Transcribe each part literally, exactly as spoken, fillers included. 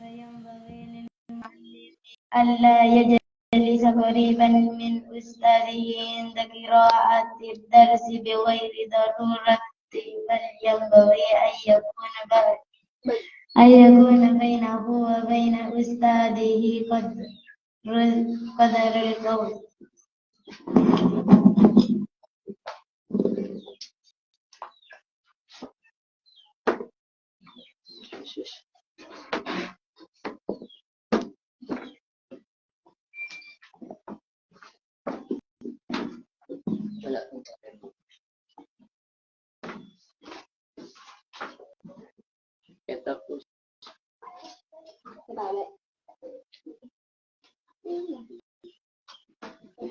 ينبغي للمعلم ألا يجلس قريبا من أستاذه عند قراءة الدرس بغير ضرورة، بل ينبغي أن يكون ب-، أن يكون بينه وبين أستاذه قدر، قدر القول.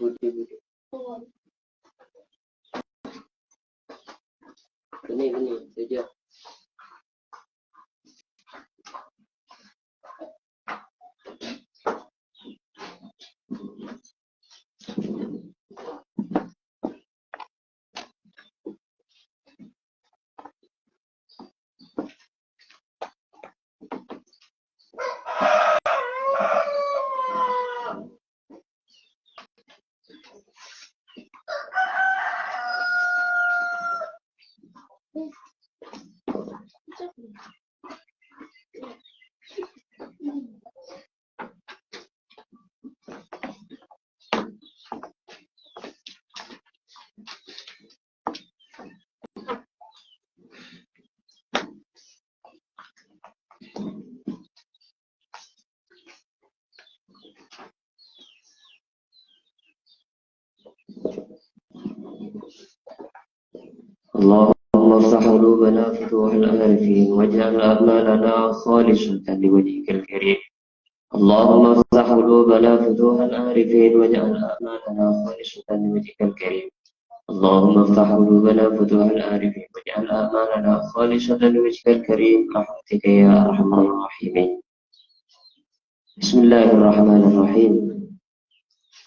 Budi, budi. Ini, ini, saja. اللهم افتح قلوبنا فتوح العارفين، واجعل أعمالنا خالصة لوجهك الكريم. اللهم افتح قلوبنا فتوح العارفين، واجعل أعمالنا خالصة لوجهك الكريم. اللهم افتح قلوبنا فتوح العارفين، واجعل أعمالنا خالصة لوجهك الكريم، برحمتك يا أرحم الراحمين. بسم الله الرحمن الرحيم.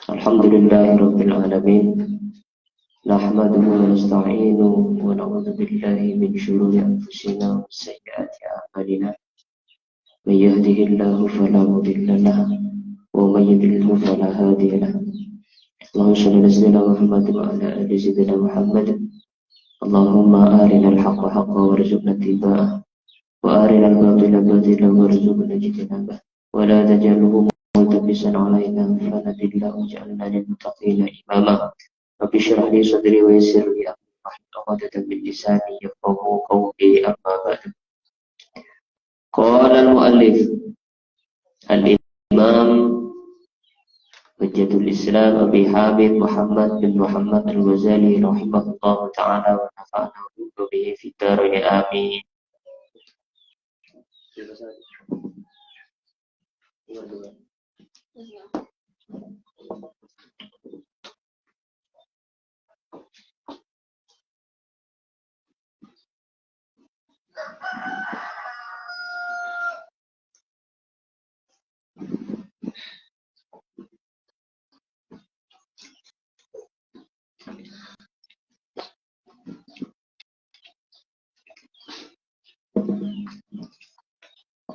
الحمد لله رب العالمين. نحمده ونستعينه ونعوذ بالله من شرور أنفسنا وسيئات أعمالنا. من يهده الله فلا مضل له، ومن يضلله فلا هادي له. اللهم صل على سيدنا محمد وعلى آل سيدنا محمد. اللهم أرنا الحق حقا وارزقنا اتباعه، وأرنا الباطل باطلا وارزقنا اجتنابه، ولا تجعله ملتبسا علينا فنضل، واجعلنا للمتقين إماما. رب اشرح لي صدري ويسر لي أمري واحلل عقدة من لساني يفقهوا قولي. أما بعد. قال المؤلف الإمام حجة الإسلام أبي حامد محمد بن محمد الغزالي رحمه الله تعالى ونفعنا بعلومه في الدارين، آمين.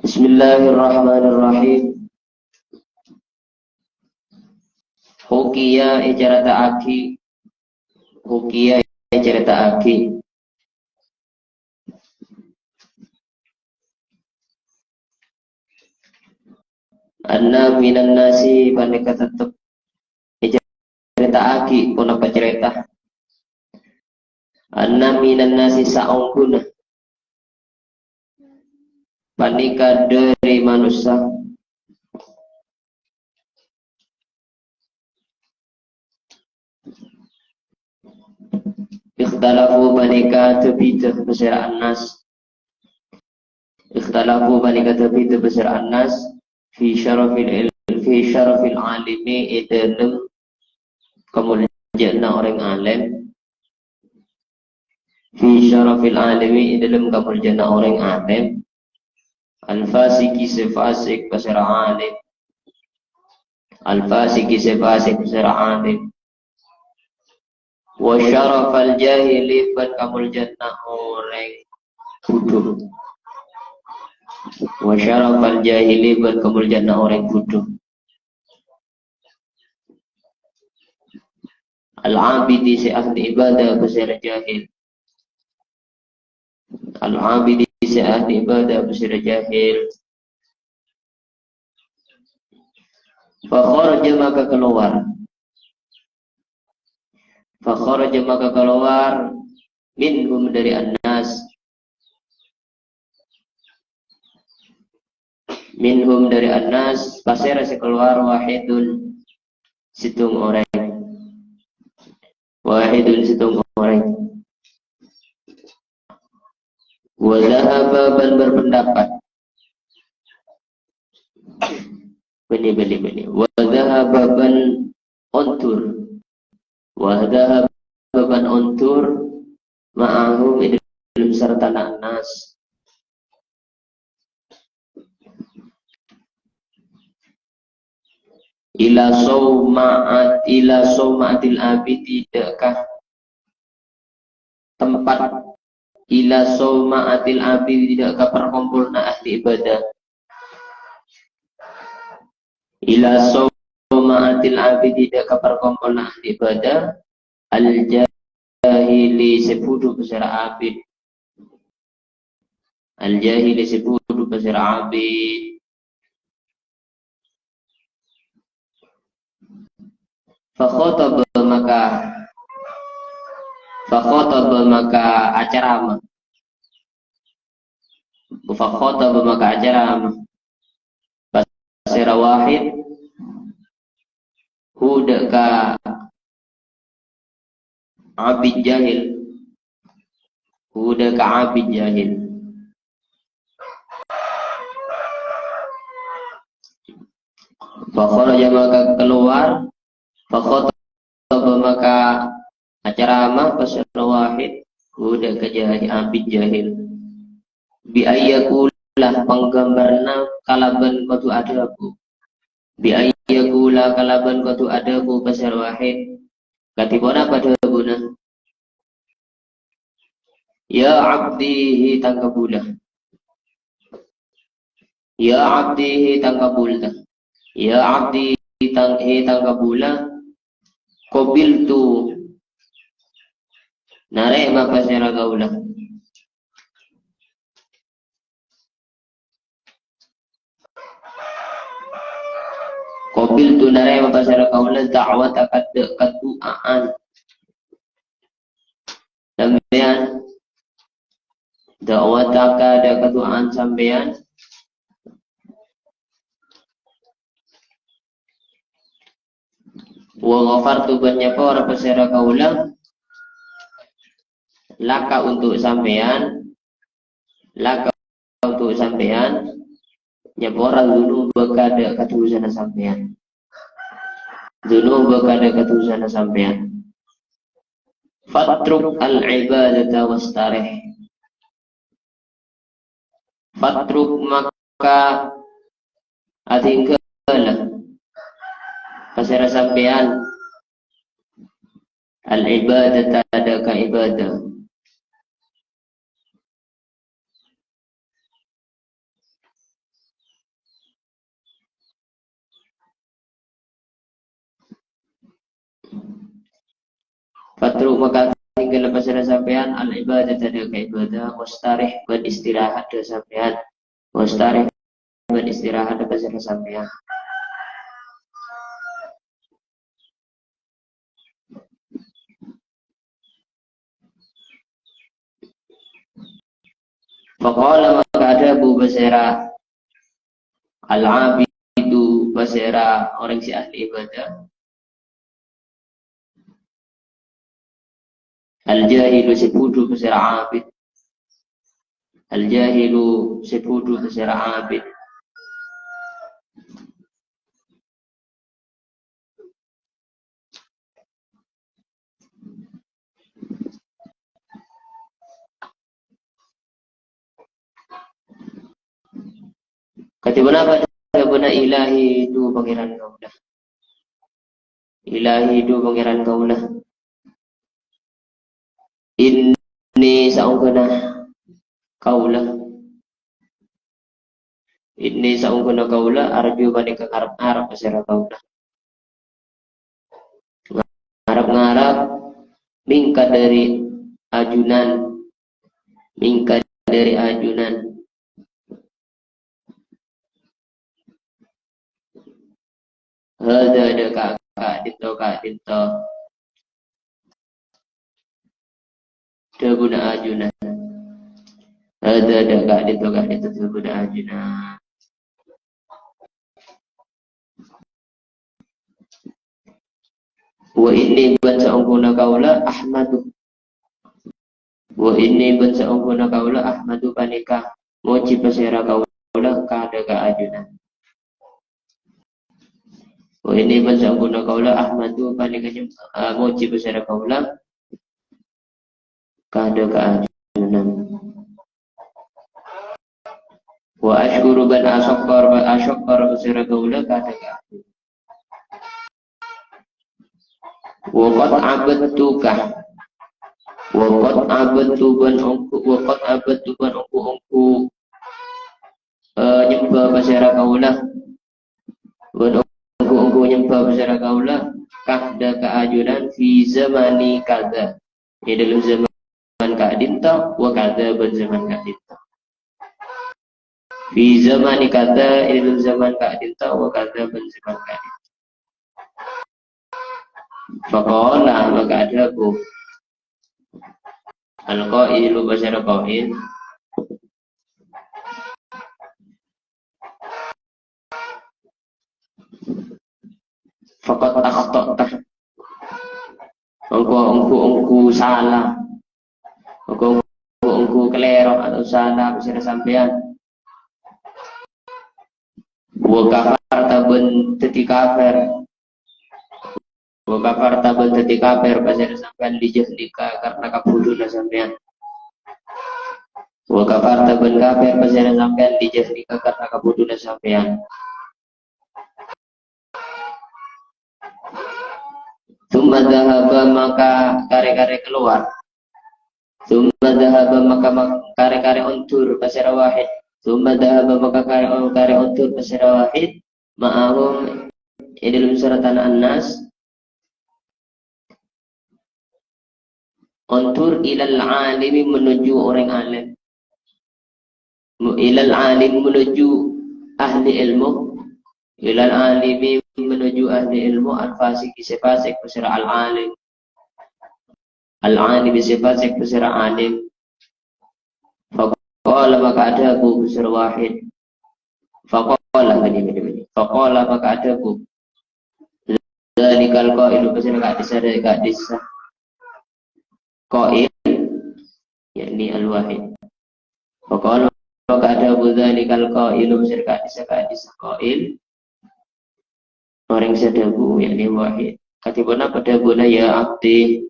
Bismillahirrahmanirrahim. Hukiya ècarèta'aghi. Hukiya ècarèta'aghi. Anna minan nasi, panèka tettep ècarèta'aghi ponapa carèta. Anna minan nasi, saongghuna panèka dhâri manossa. Ikhtalafu, panèka bhidhâ pasèra an-nas. Ikhtalafu, panèka bhidhâ pasèra an-nas, fi syarafil il-, fi syarafil alimi, è dhâlem kamoljâ'ânna orèng alèm. Fi syarafil alimi, è dhâlem kamoljâ'ânna orèng alèm. Al-fasiqi, sè fasik pasèra alèm. Al-fasiqi, sè fasik pasèra alèm. Wa syarafal jahili, bân kamoljâ'ânna orèng bhudhu. Wa syarafal jahili, bân kamoljaanna orèng bhudhu. Al-abidi sè ahli ibadah pasèra jahil. Al-abidi sè ahli ibadah pasèra jahil. Fa kharaja maka kalowar. Fa kharaja maka kalowar minhum dhâri annas. Minhum dhâri annas, pasèra sè kalowar? Wahidun, sèttong orèng. Wahidun, sèttong orèng. Wa dhahaba, bân berpendapat. Bânnè, bânnè, bânnè. Wa dhahaba, bân ondur. Wa dhahaba, bân ondur, ma'ahum, è dhâlem sartana annas. Ila sauma'at-, ila sauma'atil abidi, dâ' ka tempat, ila sauma'atil abidi, dâ' ka parkompolanna ahli ibadah. Ila sauma'atil abidi, dâ' ka parkompolanna ahli ibadah. Al-jahili sè bhudhu pasèra abid. Al-jahili sè bhudhu pasèra abid. Fa khataba maka, fa khataba maka acarama. Fa khataba maka acarama. Pasèra? Wahid, hu dâ' ka abid jahil. Hu dâ' ka abid jahil. Fa kharaja maka kalowar, fa khataba maka acarama, pasèra? Wahid, hu dâ' ka jahil, abid jahil. Bi ayyakula, pangghâmbhârânna kalabân kodhu adhâbu. Bi ayyakula, kalabân kodhu adhâbu, pasèra? Wahid. Kadhi ponapa dhâbuna? Ya abdi, he tang kabulâ. Ya abdi, he tang kabulâ. Ya abdi, tang, he tang kabulâ. Qabiltu, narèma pasèra kaulâ. Qabiltu, narèma pasèra kaulâ, da'wataka, dâ' kadu'aan sampèyan. Da'wataka, dâ' kadu'aan sampèyan. Wa ghafartu, bân nyapora pasèra kaulâ, laka, untuk sampèyan, laka, untuk sampèyan, nyapora dzunubaka, dâ' kadusana sampèyan. Dzunubaka, dâ' kadusana sampèyan. Fatruk al-ibadata wastarih. Fatruk, maka adhingghâlâ pasèra sampèyan, al-ibadata, dâ' ka ibadah. Fatruk, maka adhingghâlâ pasèra sampèyan, al-ibadata, dâ' ka ibadah, wastarih, bân istirahat dâ' sampèyan. Wastarih, bân istirahat dâ' pasèra sampèyan. Faqala, maka adhâbu pasèra al-abidu, pasèra orèng sè ahli ibadah. Al-jahilu, sè bhudhu pasèra abid. Al-jahilu, sè bhudhu pasèra abid. Kadhi ponapa dhâbuna Ilahi, dhu Pangèran kaulâ? Ilahi, dhu Pangèran kaulâ. Inni, saongghuna kaulâ. Inni saongghuna kaula arju panèka ngarep-ngarep pasèra kaula. Ngarep-ngarep mingka dhâri ajunan, mingka dhâri ajunan. Hadza dâ' ka, ka'dinto, ka'dinto. Dhâbuna ajunan. Hadza dâ' ka'dinto, ka'dinto dhâbuna ajunan. Wa inni bân saongghuna kaula ahmadu. Wa inni bân saongghuna kaula ahmadu panèka mojhi pasèra kaula ka dâ' ka ajunan. Wa inni bân saongghuna kaula ahmadu panèka nyem-, eh, mojhi pasèra kaula ka dâ' ka ajunan. Wa asyukuru bân asokkor, asokkor pasèra kaula ka dâ' ka ajunan. Wa qad abadtuka. Wa qad abadtu bân ongghu, wa qad abadtu bân ongghu-ongghu, eh, nyembhâ pasèra kaula. Bân ongghu-ongghu nyembhâ pasèra kaula, ka dâ' ka ajunan fi zamani kadza. È dâlem zaman ka'dinto, wa kadza bân zaman ka'dinto. Fi zamani kadza, è dâlem zaman ka'dinto, wa kadza bân zaman ka'dinto. Faqala, maka adhâbu al-qailu, pasèra qail. Faqad akhta'ta. Engko', engko', engko' sala. Engko', engko', engko' kalèro atau sala pasèra sampèyan. Wa kafarta bân dhâddhi kafir. Wa kafarta bân dhâddhi kafir pasèra sampèyan li jahlika karna kabhudhuna sampèyan. Wa kafarta bân kafir pasèra sampèyan li jahlika karna kabhudhuna sampèyan. Tsumma dzahaba, maka karè-karè kalowar. Tsumma dzahaba, maka, mak-, karè-karè ondur pasèra Wahid. Tsumma dzahaba, maka karè, karè ondur pasèra Wahid. Ma'ahum, è dâlem sartana Anas. Ondur ilal alimi, menuju orèng alim. Mu-, ilal alim, menuju ahli ilmu. Ilal alimi, menuju ahli ilmu, al-fasiqi, sè fasik, pasèra al-alim. Al-alimi, sè fasik, pasèra alim. Faqala, maka adhâbu pasèra Wahid. Faqala, bânnè, bânnè, bânnè. Faqala, maka adhâbu dzalikal qailu, pasèra ka'dissa, dâ' ka'dissa qail, yakni Al-Wahid. Faqala, maka adhâbu dzalikal qailu, pasèra ka'dissa, ka'dissa qail. Orèng sè adhâbu, yakni Wahid. Kadhi ponapa dhâbuna, "Ya abdi,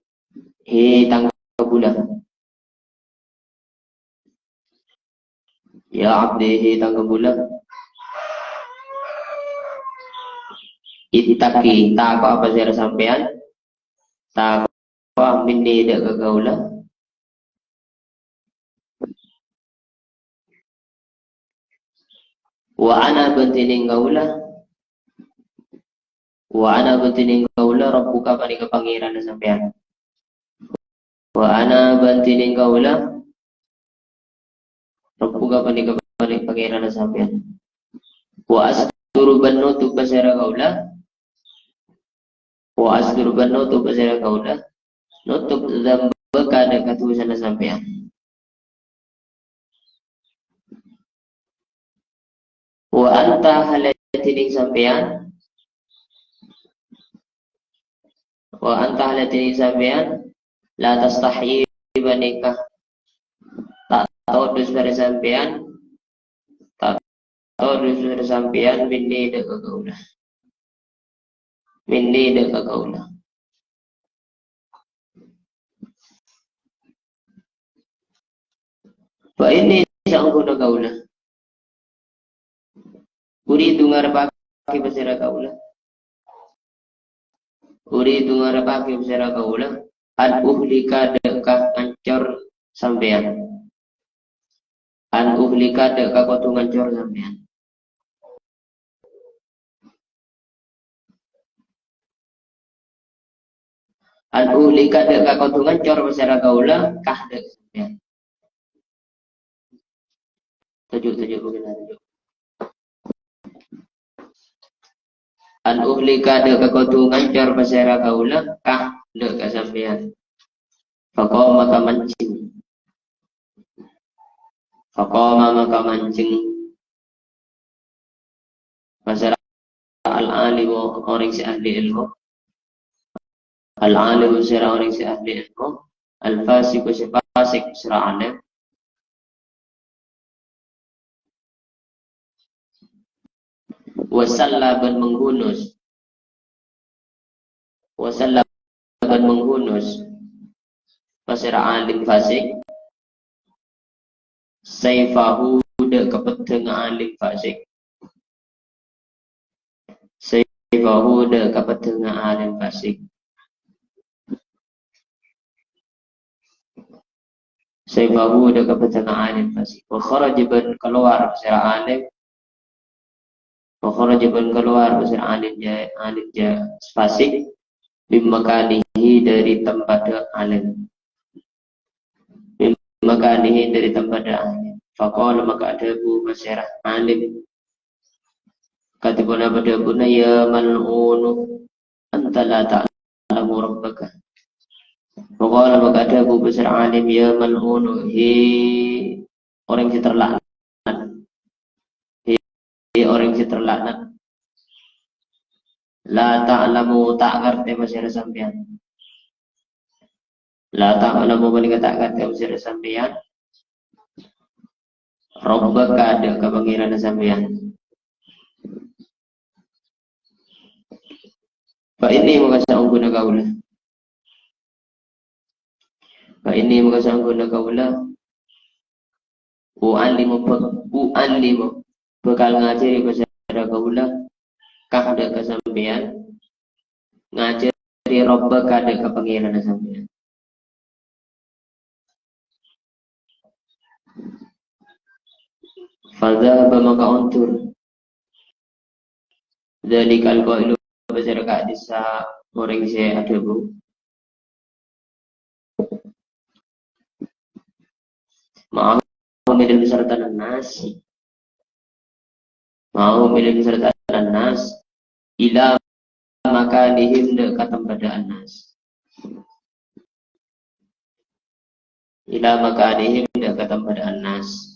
hè tang kabulâ." "Ya abdi, hè tang kabulâ." Ittaqi, tako' apa sèra sampèyan? Tako' minni dâ' ka kaulâ. Wa ana bân dhinèng kaulâ. Wa ana bân dhinèng kaulâ rabbuka panèka pangèranna sampèyan. Wa ana bân dhinèng kaulâ rabbuka panèka panè-, pangèranna sampèyan. Wa asturu bân nutup pasèra kaulâ. Wa asturu bân nutup pasèra kaulâ. Nutup dzambaka dâ' ka dhusana sampèyan. Wa anta halè dhinèng sampèyan. Wa anta halè dhinèng sampèyan. La tastahyi panèka. Ta' todus sarè sampèyan. Ta' todus sarè sampèyan minni dâ' ka kaulâ. Minni dâ' ka kaulâ. Fa inni sa'ongguna kaulâ. Uridu ngarepaghi pasèra kaulâ. Uridu ngarepaghi pasèra kaulâ. An uhlika dâ' ka ngancor sampèyan. An uhlika dâ' ka kodhu ngancor sampèyan. An uhlika dâ' ka kodhu ngancor pasèra kaulâ, ka dâ' sampèyan. Toju', toju', mungkin toju'. An uhlika dâ' ka kodhu ngancor pasèra kaulâ, ka dâ' ka sampèyan. Faqama maka mancèng. Faqama maka mancèng. Pasèra al-alimu, orèng sè ahli èlmo. Al-alimu sèra orèng sè ahli èlmo. Al-fasiqu sè fasik sèra alim. Wa salla bân menghunus. Wa salla bân menghunus. Pasèra alim fasik. Saifahu dâ' ka peddhângnga alim fasik. Saifahu dâ' ka peddhângnga alim fasik. Saifahu dâ' ka peddhângnga alim fasik. Wa kharaja bân kalowar sèra alim. Wa kharaja bân kalowar sèra alim jâ-, alim jâ-, fasik. Min makanihi dâri tempaddhâ alim. Min makanihi dâri tempaddhâ alim. Faqala maka adhâbu pasèra alim. Kadhi ponapa dhâbuna, "Ya mal'unu, anta la ta'lamu rabbaka." Faqala maka adhâbu pasèra alim, "Ya mal'unu, he orèng sè terlaknat. He orèng sè terlaknat. La ta'lamu, ta' ngartè pasèra sampèyan. La ta'lamu, panèka ta' ngartè pasèra sampèyan. Rabbaka, dâ' ka Pangèranna sampèyan." Fa inni maka saongghuna kaulâ. Fa inni maka saongghuna kaulâ. U'allimu bak-, u'allimu. Bhâkal ngajhâri pasèra kaulâ. Ka dâ' ka sampèyan. Ngajhâri rabbaka dâ' ka Pangèranna sampèyan. Fadzahaba maka ondur. Dzalikal qailu, pasèra ka'dissa orèng sè adhâbu. Ma'ahu mèlè beserta nas. Ma'ahu mèlè beserta nas. Ila makanihim dâ' ka tempaddhâ nas. Ila makanihim dâ' ka tempaddhâ nas.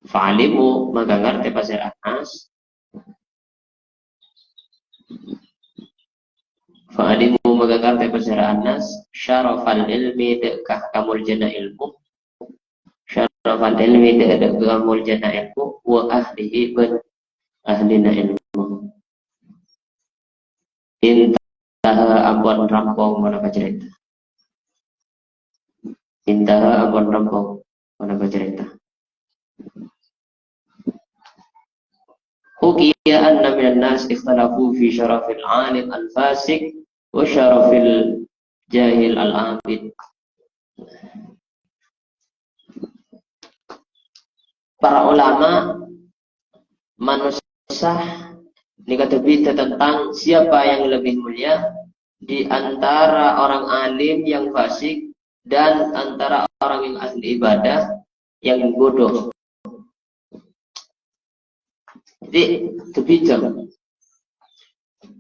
Fa'alimu maka ngartè pasèra nas. Fa'alimu maka ngartè pasèra nas. Syarafal ilmi dâ' ka kamoljâna èlmo. Syarafal ilmi dâ' ka kamoljâna èlmo. Wa ahlihi bân ahlina èlmo. Intaha ampon rampong ponapa carèta. Intaha ampon rampong ponapa carèta. Hukiya anna minan nas ikhtalafu fi syarafil alim al-fasik wa syarafil jahil al-abid. Para ulama manossa nèka bhidhâ tentang siapa yang lebih mulia di antara orang alim yang fasik dan antara orang yang ahli ibadah yang bodoh. Jadi, bhidhâ.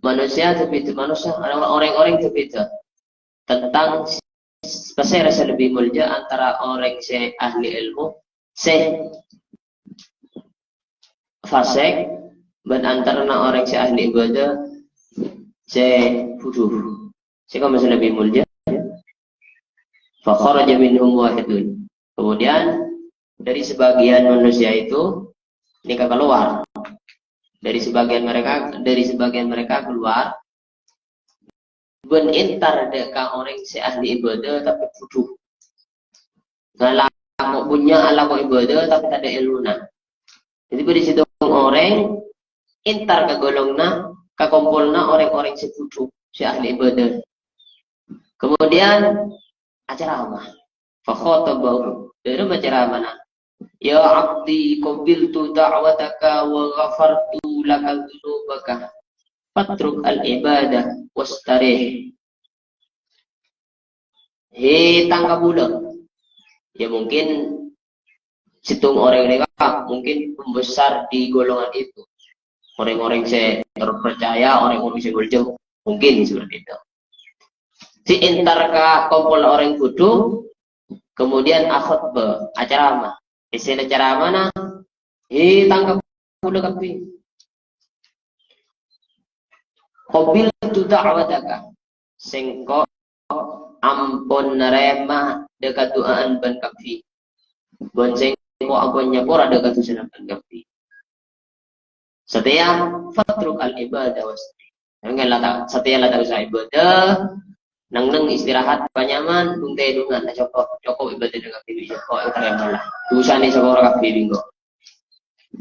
Manusia bhidhâ, manusia, orang-orang bhidhâ tentang pasèra sè lebbi molja antara orèng sè ahli èlmo, sè fasèk, bân antarana orèng sè ahli ibadah, sè budhu. Sè ka'dissa sè lebbi molja. Fa kharaja minhum wahidun. Kemudian, dari sebagian manusia itu, nèka keluar. Dari sebagian mereka, dari sebagian mereka keluar, bân entar dâ' ka orèng sè ahli ibadah tapè budhu. Ngalako, bânnya' alako ibadah tapè tadâ' èlmona. Jadi, bâdâ sèttong orèng entar ka golonganna, ka kompolanna orèng-orèng sè budhu, sè ahli ibadah. Kemudian, acara apa? Fa khatabahum. Dâ' remma ceramana. "Ya abdi, qabiltu da'wataka wa ghafartu laka dzunubaka. Fatruk al-ibadah wastarih." He, tang kabulâ. Ya, mungkin sèttong orèng nèka mungkin pembesar di golongan itu. Orèng-orèng sè terpercaya, orèng-orèng sè mulia, mungkin seperti itu. Sè entar ka kompol orèng bhudhu, kemudian akhotbah, acaramah. Èssèna caramana, he, tang kabulâ kabbhi. Qabiltu da'wataka. Sèngko' ampon narèma dâ' kadu'â'ân bâ'na kabbhi. Bân sèngko' ampon nyapora dâ' kadusana bâ'na kabbhi. Satèya fatruk al-ibadah was-, satèya la ta', satèya la ta' usa ibadah, neng-neng istirahat, panyaman, bung tèdungan, la cokop, cokop ibadah dâ' kabbhi, cokop, ètarèma la. Dusana sapora kabbhi bi' engko'.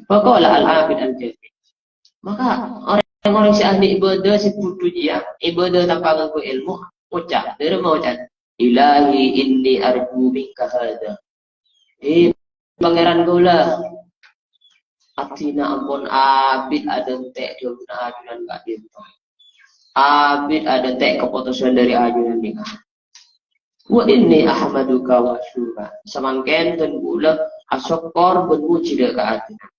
Faqala al-abid al-jahil. Maka orèng-orèng sè ahli ibadah, sè bhudhu jiyâ, ibadah tanpa ngangghuy èlmo, ngoca', dâri ngoca', "Ilahi inni arju minka hadha." He, Pangèran kaulâ, abdhina ampon abit adântè' dhâbuna ajunan ka'dinto. Abit adântè' kapotosan dâri ajunan nèka. Wa inni ahmaduka wa asykuruka. Samangkèn dân kaulâ asokkor bân mojhi dâ' ka ajunan.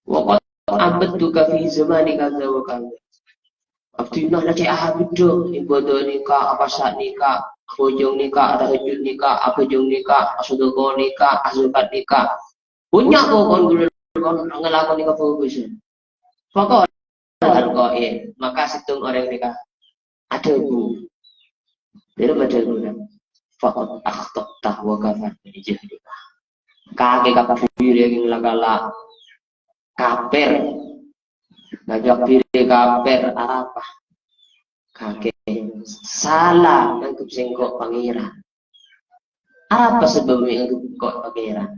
Wa qad abadtuka fi zamani kadza wa kadza. Abdhina la cè' abit dhâ, ibadah nèka, apasa nèka, abhâjâng nèka, atahajjud nèka, abhâjâng nèka, asadâka nèka, azakat nèka. Bânnya' pokon kaulâ kon ngalakone kabhâghusân. Faqala al-qail, maka sèttong orèng nèka adhâbu. Dâri adhâbuna, "Faqad akhta'ta wa kafarta bi jahlika." Kakè kabhirè la kala' kafir. Ngajhâk dhiri kafir arapa? Kakè sala nganggep sèngko' pangèran. Arapa sabâbbhâ mè' nganggep sèngko' pangèran?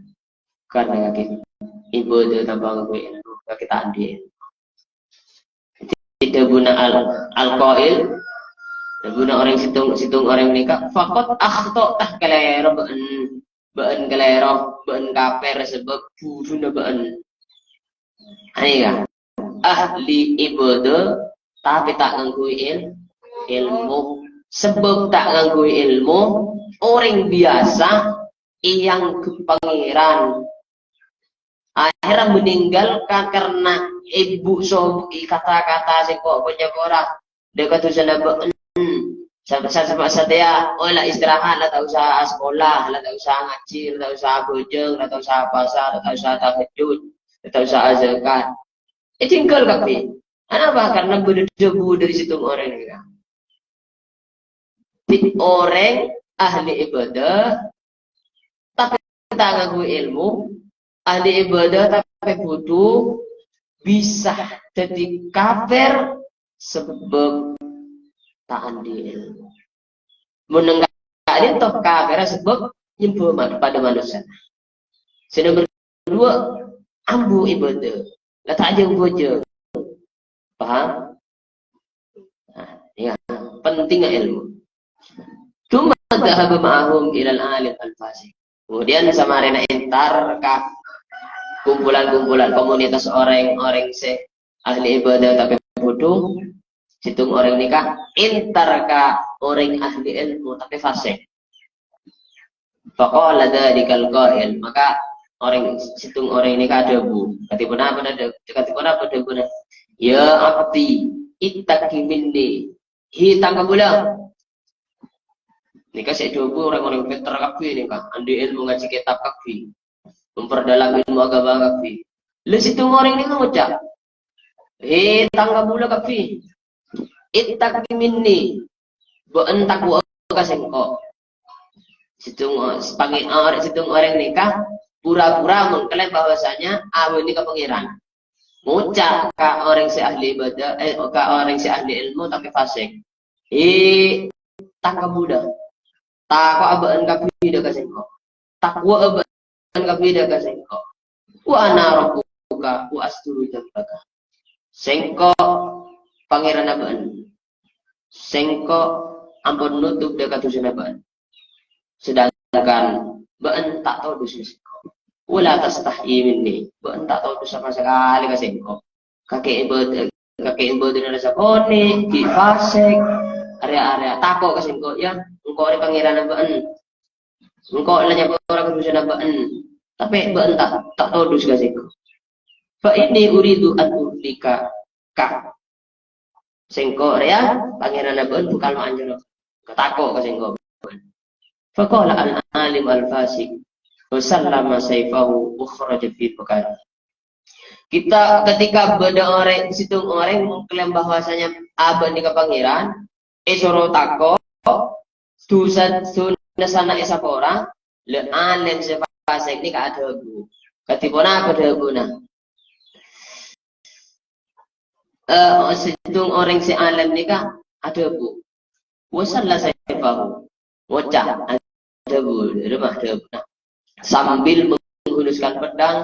Karna kakè ibadah tanpa ngangghuy èlmo, kakè ta' andi' èlmo. Dhâbuna al-, al-qail, dhâbuna orèng sèttong, sèttong orèng nèka, "Faqad akhta'ta, kalèro bâ'en, bâ'en kalèro, bâ'en kafir sabâb bhudhuna bâ'en." Anèka, ahli ibadah, tapè ta' ngangghuy èl-, èlmo. Sabâb ta' ngangghuy èlmo, orèng biyasa èanggep pangèran. Akhèrra meninggal ka-, karna èbu-sobu'i kata-kata sèngko' bânnya' ora. Dâ' kadusana bâ'en. Sa-, sa-, sa-, satèya, oh, la istirahat, la ta' usa asakola, la ta' usa ngajhi, la ta' usa abhâjâng, la ta' usa apasa, la ta' usa tahajjud, la ta' usa azakat. Ètinggal kabbhi. Anapa? Karna bâdâ dhâbu dâri sèttong orèng nèka. Bi' orèng ahli ibadah, tapè ta' ngangghuy èlmo, ahli ibadah tapè bhudhu, bisa dhâddhi kafir sabâb ta' andi' èlmo. Mon neng ka'dinto kafir sabâb nyembhâ ma-, padâ manossa. Sè nomer duwâ', ambu ibadah. La ta' jâng-bhâjâng. Paham? Nah, ya, pentingnya ilmu. Tsumma dzahaba ma'ahum ilal alim al-fasik. Kemudian samarèna entar ka kumpulan-kumpulan komunitas orèng-orèng sè ahli ibadah tapè bhudhu, sèttong orèng nèka entar ka orèng ahli ilmu tapè fasik. Faqala dzalikal qail, maka orèng, sèttong orèng nèka adhâbu, "Kadhi ponapa, kadhi ponapa dhâbuna? Ya abdi, ittaqi minni, he tang kabulâ." Nèka sè adhâbu orèng-orèng pinter kabbhi nèka, andi' ilmu ngajhi kitab kabbhi, memperdalam ilmu agama kabbhi. Lha sèttong orèng nèka ngoca', "He tang kabulâ kabbhi, ittaqi minni, bâ'en takwa ka sèngko'." Sèttong o-, sepangi-, orè-, sèttong orèng nèka pura-pura mengklaim bahwasanya abâli ka Pangèran. Ngoca' ka orèng sè ahli ibadah, eh, ka orèng sè ahli ilmu tapè fasik. "He tang kabulâ, tako'a bâ'en kabbhi dâ' ka sèngko'. Takwa'a bâ'en kabbhi dâ' ka sèngko'. Wa ana rabbuka wa asturu dzambaka." Sèngko' Pangèranna bâ'en. Sèngko' ampon nutup dâ' ka dusana bâ'en. Sedangkan bâ'en ta' tao dusa sèngko'. "Wa la tastahyi minni." Bâ'en ta' tao dusa sama sakalè ka sèngko'. Kakè ibad-, kakè ibadana rassa konè', ghi' fasik, arèya-arèya tako' ka sèngko', ya. sèngko' rè Pangèranna bâ'en. Sèngko' la nyabâ' orèng ka dusana bâ'en. Tapè bâ'en ta', ta' todus ka sèngko'. Fa inni uridu an uhlikaka. Sèngko' rèya, Pangèranna bâ'en bhâkal maanjhâr. Katako' ka sèngko'. Faqala al-alim al-fasik, wa sallama saifahu wa kharaja fi makani. Kita, ketika bâdâ orèng, sèttong orèng mengklaim bahwasanya abâ' nèka Pangèran, èsoro tako', dusa, dusana èsapora, la alèm sè fasik nèka adhâbu. Kadhi ponapa dhâbuna? Eh, sèttong orèng sè alèm nèka adhâbu. Wa salla saifahu. Ngoca', adhâbu, remah adhâbu. Nah, sambil menghunuskan pedang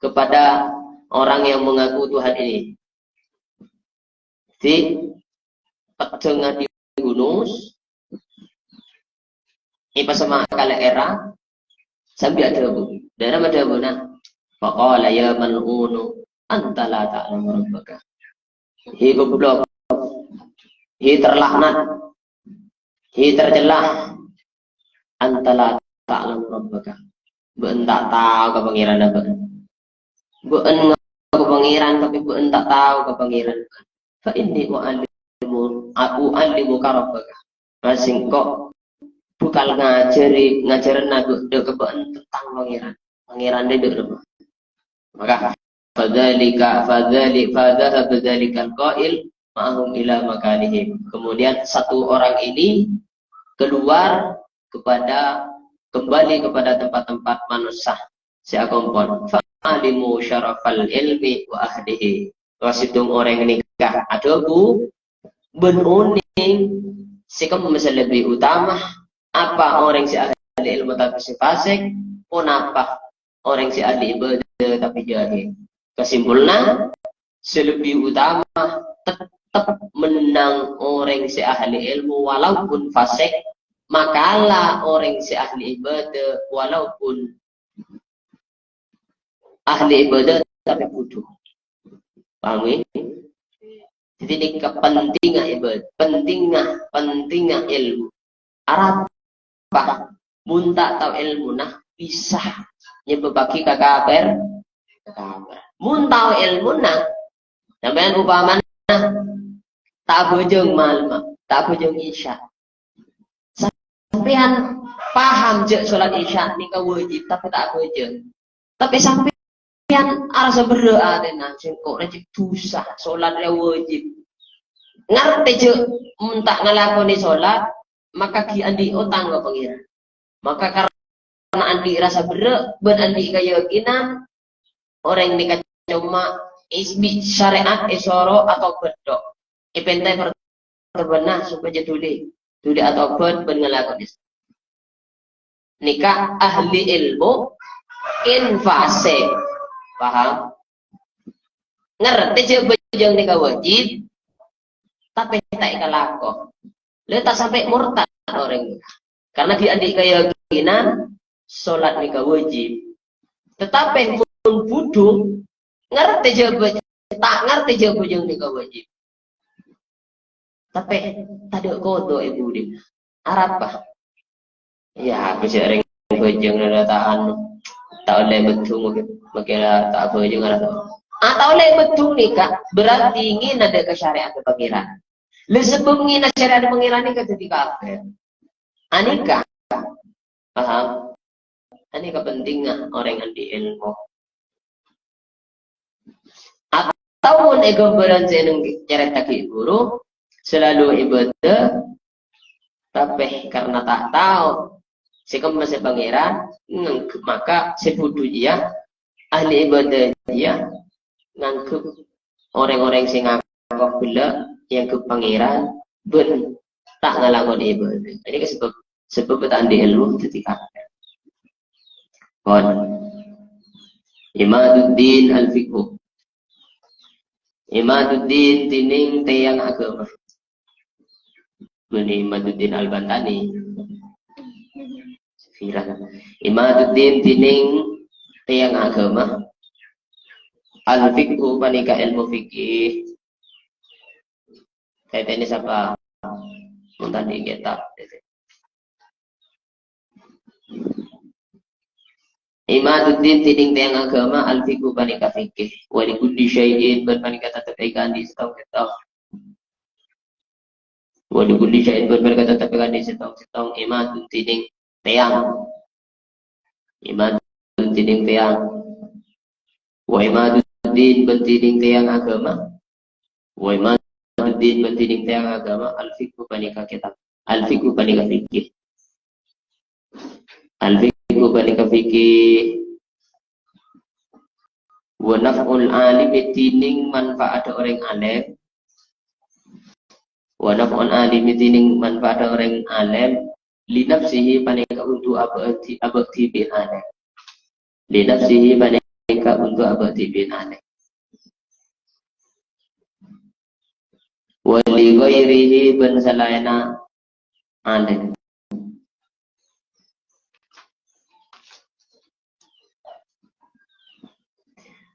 kepada orang yang mengaku Tuhan ini. Di pedang dihunus, èpasama' ka lè'èrra, sambi adhâbu. Dhârâmma dhâbuna? Faqala, "Ya mal'unu, anta la ta'lamu rabbaka." He goblok. He terlaknat. He tercela. "Anta la ta'lamu rabbaka." Bâ'en ta' tao ka Pangèranna bâ'en. Bâ'en ngaku Pangèran, tapè bâ'en ta' tao ka Pangèran. "Fa inni u'allimu, u'allimuka rabbaka." Nah, sèngko' bhâkal ngajhâri, ngajhârâna bâ-, dâ' ka bâ'en tentang Pangèran. Pangèran dâ' remma. Maka, fadzalika, fadzali-, fadzahaba dzalikal qa'il ma'ahum ila makanihim. Kemudian satu orang ini keluar kepada, kembali kepada tempat-tempat manossa sè akompol. Fa'alimu syarafal ilmi wa ahlihi. Sèttong orèng nèka adhâbu, bâ'en onèng sè kemma sè lebbi utama, apa orèng sè ahli ilmu tapè sè fasik, ponapa orèng sè ahli ibâdâ tapè jahil. Kesimpulanna, sè lebbi utama tettep mennang orèng sè ahli ilmu walaupun fasik, makala orèng sè ahli ibâdâ walaupun ahli ibâdâ tapè budhu. Paham, ya? Jadi, ini kepentingan ibâdâ, pentingnga, pentingnga ilmu. Arapa? Mon ta' tao èlmona, bisa nyebâbbhâghi ka kafir. Kafir. Mon tao èlmona, sampèyan upamana ta' abhâjâng malemma, ta' abhâjâng Isya. Sampèyan paham jhâ' sholat Isya nèka wajib, tapè ta' abhâjâng. Tapè sampèyan arassa berrâ' atèna, "Sèngko' rèya cè' dhusa, sholat rèya wajib." Ngartè jhâ' mon ta' ngalakonè sholat, maka ghi' andi' otang ka Pangèran. Maka karna andi' rassa berrâ' bân andi' kayakinan, orèng nèka coma is-, bi' syarè'at èsoro atobât tok. Èpènta'è per-, perbanna sopajâ dhuli, dhuli atobât bân ngalakonè. Nèka ahli èlmo, in fasik. Paham? Ngartè jhâ' abhâjâng nèka wajib, tapè ta' èkalako. La ta' sampè' mortad orèng. Karna ghi' andi' kayakinan sholat nèka wajib. Tatapè mon budhu, ngartè jhâ' abhâ-, ta' ngartè jhâ' abhâjâng nèka wajib. Tapè tadâ' kodhu è budina. Arapa? Iyâ, apa sè orèng abhâjâng nèka ta' anu, ta' ollè beddhung, mungkin, mungkin ta' abhâjâng arapa. Ah, ta' ollè beddhung nèka, berarti ngèna dâ' ka syarè'atta Pangèran. La sabâb ngèna syarè'atta Pangèran nèka dhâddhi kafir. Anèka, paham? Anèka pentingnga orèng andi' èlmo. Atawa mon è ghâmbhârân sè neng-, nyarèta'aghi ghuru, salalu ibâdâ, tapè karna ta' tao sè kemma sè Pangèran, nganggep maka sè budhu jiyâ, ahli ibâdâ jiyâ, nganggep orèng-orèng sè ngako ghellâ' èanggep Pangèran, bân ta' ngalakonè ibâdâ. Ini kan sabâb, sabâb ta' andi' èlmo dhâddhi kafir. Pon. Imaduddin al-fiqhu. Imaduddin dhinèng tèyang aghâma. Bânnè Imaduddin Al-Bantani. Safira. Imaduddin dhinèng tèyang aghâma. Al-fiqhu panèka èlmo fikih. Tètèna sapa? Mon tadâ' kitab. Imaduddin, dhinèng tèyang aghâma, al-fiqhu, panèka fikih. Wa li kulli syai'in, bân panèka tettep èkaandi' sèttong-sèttong. Wa li kulli syai'in, bân panèka tettep èkaandi' sèttong-sèttong, imadun, dhinèng tèyang. Imadun, dhinèng tèyang. Wa imaduddin, bân dhinèng tèyang aghâma. Wa imaduddin, bân dhinèng tèyang aghâma, al-fiqhu, panèka kètab. Al-fiqhu, panèka fikih. Al-fiqhu, panèka fikih. Wa naf'ul alimi, dhinèng manfaat orèng alim. Wa naf'ul alimi, dhinèng manfaat orèng alim. Li nafsihi, panèka untuk abâ' dhi-, abâ' dhibi' alim. Li nafsihi, panèka untuk abâ' dhibi' alim. Wa li ghairihi, bân salaènna alim.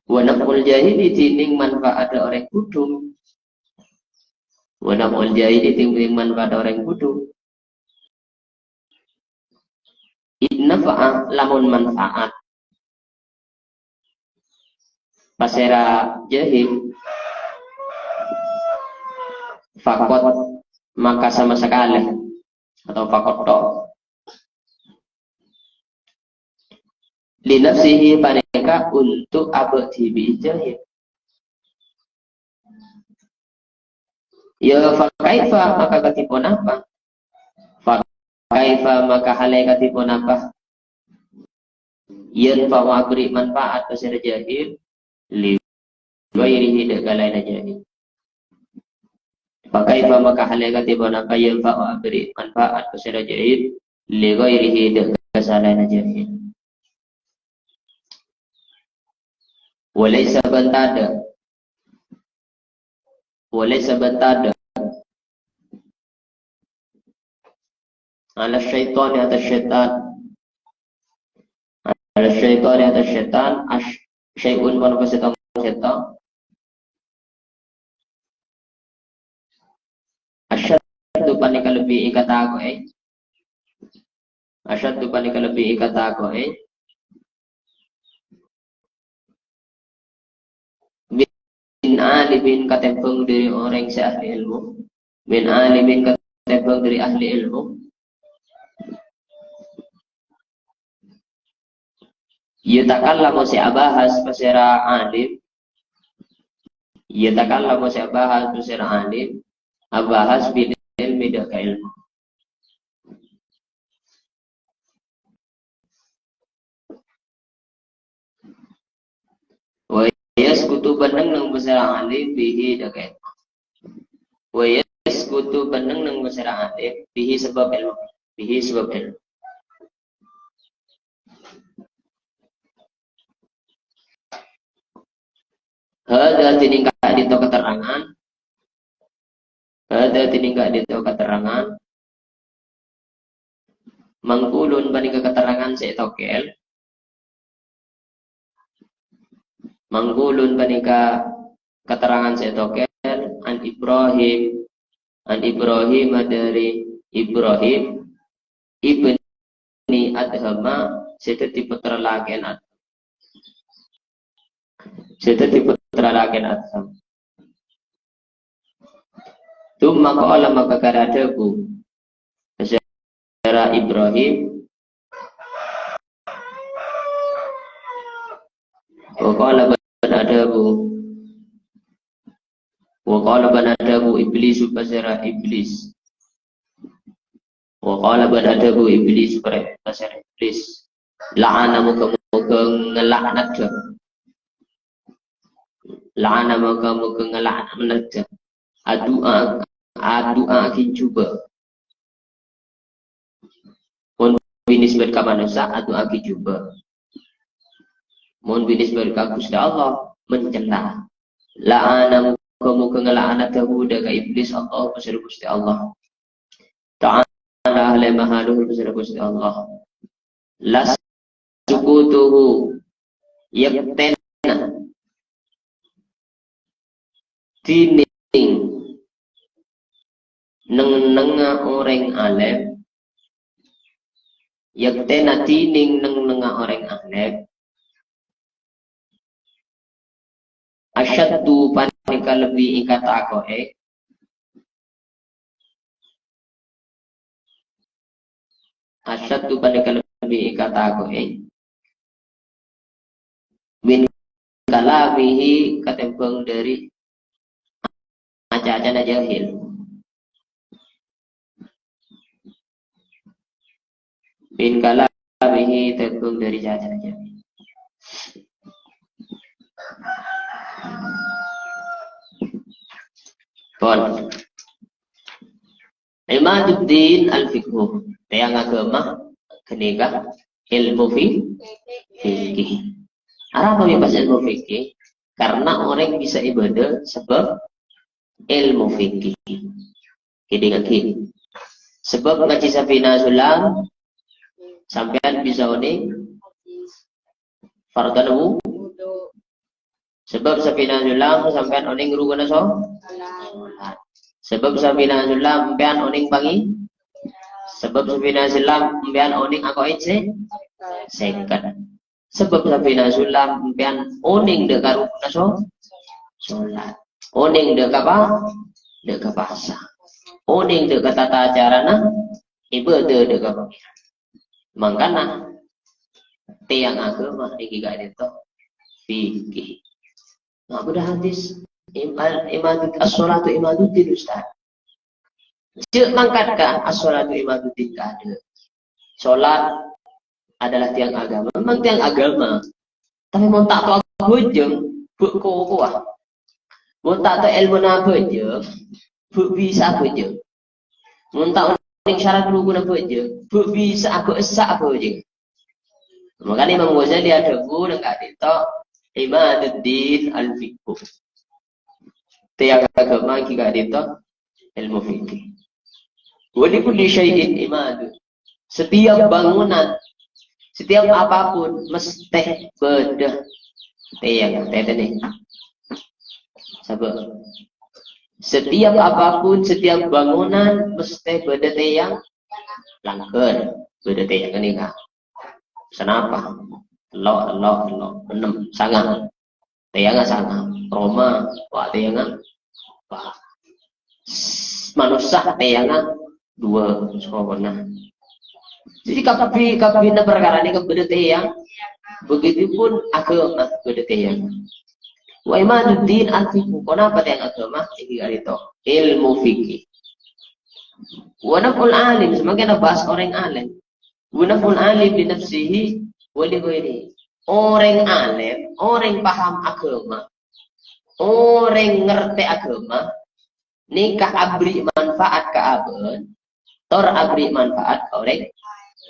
Wa naf'ul jahili, dhinèng manfaat orèng budhu. Wa naf'ul jahili, dhinèng manfaat orèng budhu. In nafa'a, lamon manfaat. Pasèra jahil, faqat, maka sama sakalè, atau faqat tok. Li nafsihi, panèka untuk abâ' dhibi' jahil. Ya, fa kaifa, maka kadhi ponapa? Fa kaifa, maka halè kadhi ponapa? Yanfa'u, abherri' manfaat pasèra jahil, li ghairihi, dâ' ka laènna jahil. Fa kaifa, maka halè kadhi ponapa? Yanfa'u, abherri' manfaat pasèra jahil, li ghairihi, dâ' ka salaènna jahil. Wa laisa, bân tadâ'. Wa laisa, bân tadâ'. Ala syaitani, atas sètan. Ala syaitani, atas sètan. Asy-, syai'un, ponapa sèttong-sèttong. Asyaddu, panèka lebbi èkatako'è. Asyaddu, panèka lebbi èkatako'è. Min alimin, katèmbhâng dâri orèng sè ahli èlmo. Min alimin, katèmbhâng dâri ahli èlmo. Yatakallamu, sè abahas pasèra alim. Yatakallamu, sè abahas pasèra alim. Abahas bil ilmi, dâ' ka èlmo. Wa yaskutu, bân neng-enneng pasèra alim, bihi, dâ' ka èlmo. Wa yaskutu, bân neng-enneng pasèra alim, bihi, sabâb èlmo. Bihi, sabâb èlmo. Hadza, dhinèng ka'dinto katerrangan. Hadza, dhinèng ka'dinto katerrangan. Manqulun, panèka katerrangan sè ètokèl. Manqulun, panèka katerrangan sè ètokèl. An Ibrahim. An Ibrahim, dâri Ibrahim. Ibni Adhama, sè dhâddhi pottra lakèna Adham. Sè dhâddhi pottra lakèna Adham. Tsumma qala, maka karè adhâbu, pasèra Ibrahim. Wa qala, bân adhâbu. Wa qala, bân adhâbu Iblisu, pasèra Iblis. Wa qala, bân adhâbu Iblis, pre-, pasèra Iblis. La'ana, moghâ-moghâ ngala'nadhâ. La'ana, moghâ-moghâ ngala'nadhâ. Adu'a, adu'aaghi jhubâ'. Mon binisbat ka manossa, adu'aaghi jhubâ'. Mon binisbat ka Ghustè Allah, mencela. La'ana, moghâ-moghâ ngala'nadhâ, hu, dâ' ka Iblis, Allah, pasèra Ghustè Allah. Ta'ala, halè maha luhur, pasèra Ghustè Allah. Las sukutuhu, yektenna dhinèng neng-ennengnga orèng alim, Yaktena dhinèng neng-nengnga orèng alèm. Asyaddu panèka lebbi èkatako'è. Asyaddu panèka lebbi èkatako'è. Min kalamihi katèmbhâng dâri aca-acana jahil. Min kalamihi tèmbhâng dâri aca-acana jahil. Pon. Imaduddin al-fiqhu. Tèyang aghâma ghânèka èlmo fi-, fikih. Arapa mè' pas èlmo fikih? Karena orèng bisa ibadah sabâb èlmo fikih. Kèdingaghi. Sabâb ngajhi Safinah Sulam, sampèyan bisa onèng fardhona wu-, sabâb Safinah Sulam sampèyan onèng rukunna so-, sholat. Sabâb Safinah Sulam sampèyan onèng pangi-, sabâb Safinah Sulam sampèyan onèng ako'èn sè-, sèket. Sabâb Safinah Sulam sampèyan onèng dâ' ka rukunna so-, sholat. Onèng dâ' ka pa-, dâ' ka pasa. Onèng dâ' ka tata carana ibadah dâ' ka Pangèran. Mangkana, tèyang aghâma èngghi ka'dinto fikih. Nah, bâdâ hadis, im-, al-, imadud-, as-sholatu imaduddin, Ustaz. Jhâ' mangkat ka as-sholatu imaduddin, kaadâ'. Sholat adalah tiang agama. Memang tiang agama. Tapè mon ta' tao abhâjâng, bâ' kokowa. Mon ta' tao èlmona abhâjâng, bâ' bisa abhâjâng. Mon ta' onèng syarat rukunna abhâjâng, bâ' bisa abhâ-, essa abhâjâng. Mangkana Imam Ghazali adhâbu neng ka'dinto, "Imaduddin al-fiqhu." Tèyang aghâma èngghi ka'dinto èlmo fikih. "Wa li kulli syai'in imadun." Setiap bangunan, setiap apapun mesti bâdâ tèyang. Tètènè. Sabâ. Setiap apapun, setiap bangunan mesti bâdâ tèyang langghâr. Bâdâ tèyang ghânèka. Sanapa? Tello', tello', tello', ennem, sanga. Tèyangnga sanga. Roma, wa' tèyangnga, wa'. Manossa tèyangnga duwâ', sokona. Jadi, kabbhi-, kabbhina parkara nèka bâdâ tèyang, begitupun aghâma bâdâ tèyang. Wa imaduddin al-fiqhu, ponapa tèyang aghâma? Èngghi ka'dinto èlmo fikih. Wa naf'ul alim, samangkèn abhâhas orèng alim. Wa naf'ul alim li nafsihi wa li ghairihi. Orèng alim, orèng paham aghâma, orèng ngartè aghâma, nèka aberri' manfaat ka abâ'na, tor aberri' manfaat ka orèng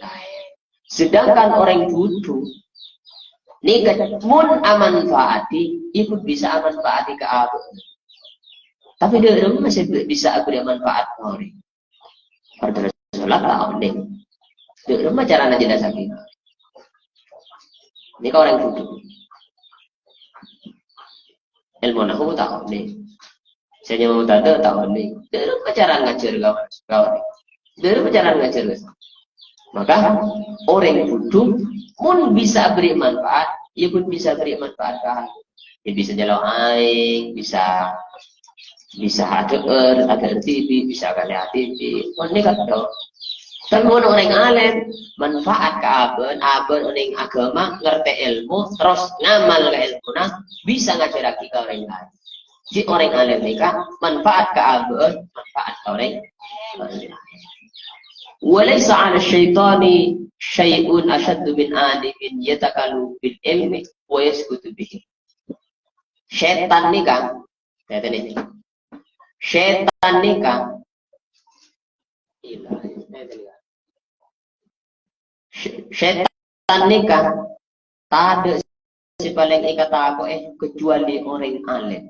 laèn. Sedangkan orèng budhu, nèka mon amanfaati, èpon bisa amanfaati ka abâ'na. Tapè dâ' remma sè bi-, bisa aberri' manfaat ka orèng? Fardhuna sholat ta' onèng. Dâ' remma carana jelasaghi? Nèka orèng budhu. Èlmo nahu ta' onèng. Sè nyamana ta' onèng. Dâ' remma cara ngajhâr ka, ka orèng? Dâ' remma cara ngajhâr ka? Maka, orèng budhu, mon bisa aberri' manfaat, ya pon bisa aberri' manfaat ka, ya bisa nyèlo aèng, bisa, bisa adhâ'âr, adhâ'âr TV, bisa kalè TV. Mon nèka to. Tapè mon orèng alim, manfaat ka abâ'na, abâ'na onèng aghâma, ngartè èlmo, terros ngamal ka èlmona, bisa ngajhârraghi ka orèng laèn. Jadi orèng alim nèka manfaat ka abâ'na, manfaat ka orèng laèn. "Wa laisa 'ala syaitani syai'un asyaddu min alimin yatakallamu bil ilmi wa yaskutu bihi." Sètan nèka, ngètèn nèka. Sètan nèka, sè-, sètan nèka tadâ' sè palèng èkatako'è kecuali orèng alim.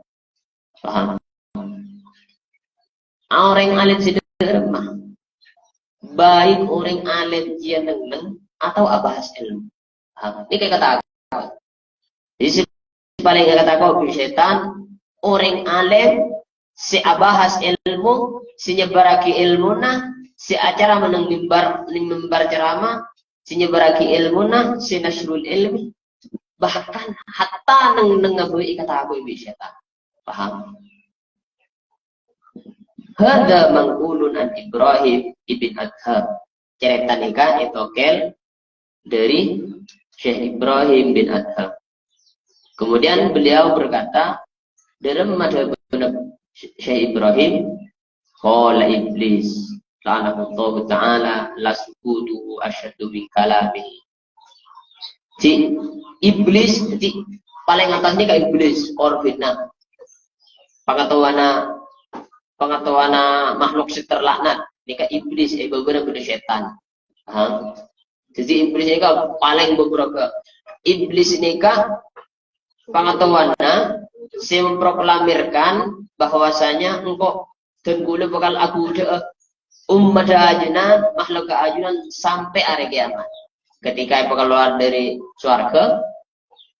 Paham? Orèng alim sè dâ' remma. Baik orèng alim jiyâ neng-enneng atau abahas èlmo. Paham? Nèka èkatako'è. Jadi, sè palèng èkatako'è bi' sètan, orèng alim sè abahas èlmo, sè nyebbhârraghi èlmona, sè acaramah neng mimbar, neng mimbar ceramah, sè nyèbârraghi èlmona, sè nasyrul ilmi, bahkan hatta neng-, neng-, ngabâi èkatako'è bi' sètan. Paham? Hadza manqulun an Ibrahim ibn Adham. Carèta nèka ètokèl dâri Syekh Ibrahim bin Adham. Kemudian beliau berkata, dâlem madhâbânna Syekh Ibrahim, qala Iblis, la'anahullahu ta'ala, "La sukutuhu asyaddu min kalamihi." Ji, Iblis, ji, palèng attas nèka Iblis, korbinna. Pangataowanna, pangataowanna makhluk sè terlaknat, nèka Iblis, è bâbâna bâdâ sètan. Ha? Jadi Iblis nèka palèng bobroga. Iblis nèka pangataowanna sè memproklamirkan bahwasanya engko' dân kaulâ bhâkal aghudhâ'â ommadhâ ajunan, makhlukka ajunan sampè' arè kiamat. Ketika èpakalowar dâri sowarghâ,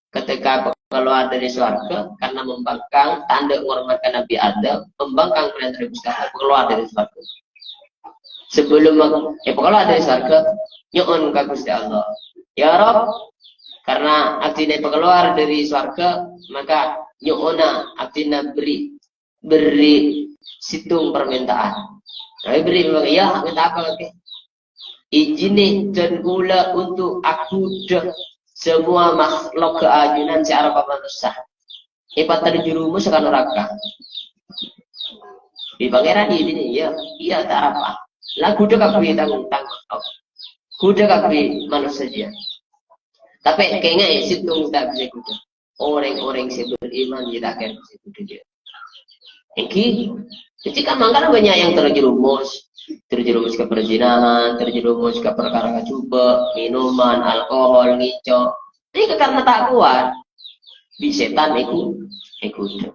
ketika èpakalowar dâri sowarghâ, karena membangkang, tandhâ ngormat ka Nabi Adam, membangkang perintah Gusti Allah, èpakalowar dâri sowarghâ. Sebelum èpakalowar dâri sowarghâ, nyo'on ka Gusti Allah. "Ya Rabb, karena abdhina èpakalowar dâri sowarghâ, maka nyo'ona abdhina beri, beri sèttong permintaan." Nah, beri, "Ya, minta apa lagi?" "Ijini dân kaulâ untuk aghudhâ semua makhluk ajunan sè aropa manossa. Èpaterjerumus ka naraka." Bi' Pangèran ijini, "Iyâ, iyâ, ta' arapa. La ghudhâ kabbhi tang, tang makhluk. Ghudhâ kabbhi manossa jiyâ. Tapè kaènga'è, sèttong ta' bisa ghudhâ. Orèng-orèng sè beriman jiyâ ta' kèra bisa ghudhâ jiyâ." Èngghi, jadi kan mangkana banyak yang terjerumus. Terjerumus ke perzinahan, terjerumus ke perkara jhubâ', minuman, alkohol, ngèco'. Nèka karena ta' kowat. Bi' sètan èghu-, èghudhâ.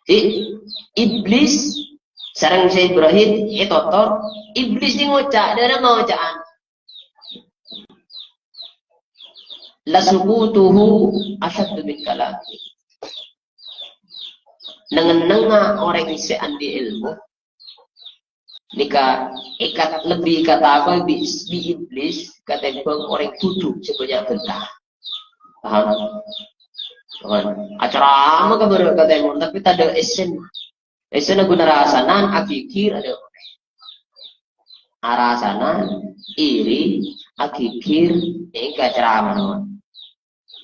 Jadi, Iblis sareng Syekh Ibrahim ètotor, Iblis nè ngoca', dâ' rèma oca'an. "La sukutuhu asyaddu min kalamihi." Neng-ennengnga orèng sè andi' èlmo, nèka èkat-, lebbi èkatako'è bi', bi' Iblis katèmbhâng orèng budhu sè bânnya' bânta. Paham? Paham? Acarama ka bârâ' ka tèmor, tapè tadâ' èssèna. Èssèna ghun arasanan, aghigghir, adâ'. Arasanan, iri, aghigghir, èngka acarama, no.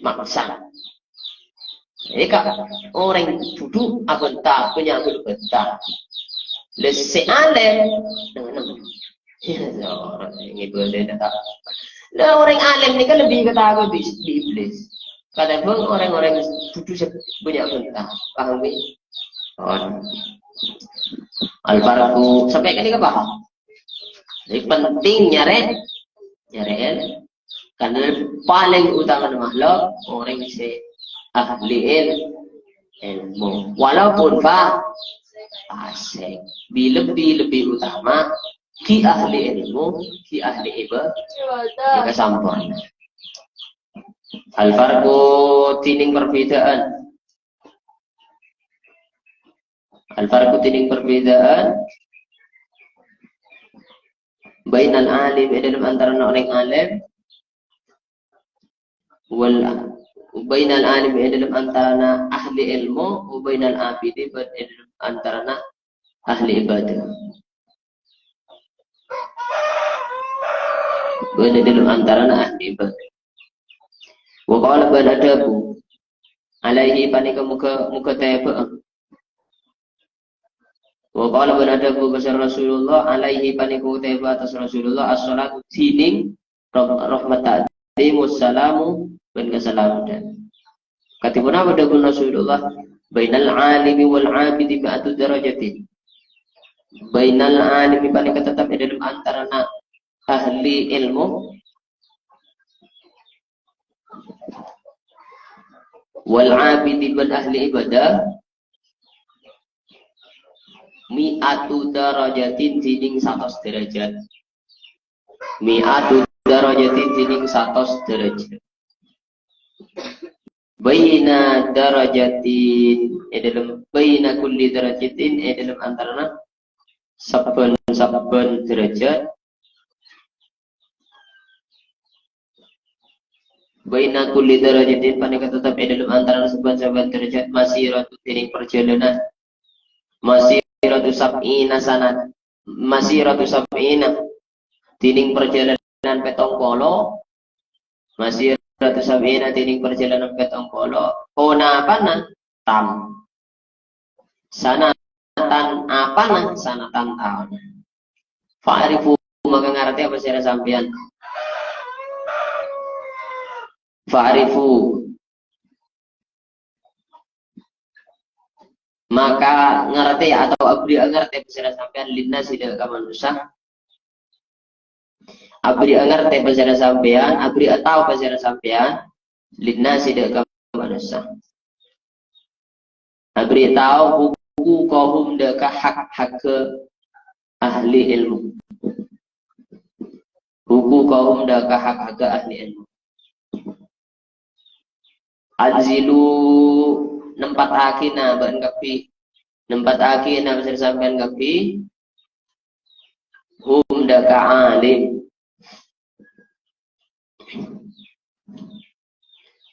Maksa. Èngka orèng budhu abânta, bânnya' bânta. Lè sè alèm, neng-enneng. Iyâ, ngibâdâna ta'. Lah, orèng alèm nèka lebbi katako bi', bi' Iblis. Katèmbhâng orèng-orèng budhu sè bânnya' bânta. Paham, bi? Pon. Al-farqu, sampè' ka'dinto paham? Jadi penting nyarè, nyarè èl-, karena palèng utama makhluk, orèng sè ahli èl-, èlmo. Walaupun fa-, fasik. Bi-, lebbi-lebbi utama, ghi' ahli èlmo, ghi' ahli iba-, ibadah samporna. Al-farqu, dhinèng perbedaan. Al-farqu, dhinèng perbedaan. Bainal alim, è dâlem antarana orèng alèm. Wal, bainal alim, è dâlem antarana ahli èlmo, wa bainal abidi, bân è dâlem antarana ahli ibadah. Bân è dâlem antarana ahli ibadah. Wa qala bân adhâbu, alaihi panèka moghâ, moghâ tèbâ'â. Wa qala bân adhâbu ka Rasulullah, alaihi panèka tèbâ attas Rasulullah, as-salatu dhinèng, rah-, rahmat ta'dhim, wassalamu bân kasalameddhân. Kadhi ponapa dhâbuna Rasulullah? "Bainal alimi wal abidi mi'atu darajatin." Bainal alimi panèka tetep è dâlem antarana ahli èlmo, wal abidi bân ahli ibadah, mi'atu darajatin dhinèng satos derajat. Mi'atu darajatin dhinèng satos derajat. Baina darajatin, è dâlem, baina kulli darajatin, è dâlem antarana sabbhân-sabbhân derajat. Baina kulli darajatin, panèka tetep è dhâlem antarana sabbhân-sabbhân derajat, masiratu, dhinèng parjhâlânan, masiratu sab'ina sanat, masiratu sab'ina, dhinèng parjhâlânan pèttong polo, masiratu sab'ina, dhinèng parjhâlânan pèttong polo, ponapana tam. Sanatan apana? Sanatan taon. Fa'rifu, maka ngartè apa sèra sampèyan. Fa'rifu. Maka ngartè atau aberri' ngartè apa sèra sampèyan linnasi dâ' ka manossa. Aberri' ngartè apa sèra sampèyan, aberri' tao apa sèra sampèyan, linnasi dâ' ka manossa. Aberri' tao hukukohum dâ' ka hak-hakka ahli ilmu. Hukukohum dâ' ka hak-hakka ahli ilmu. Anzilu, nempataghi na bâ'na kabbhi. Nempataghi na bâ'na sampèyan kabbhi. Hum dâ' ka alim.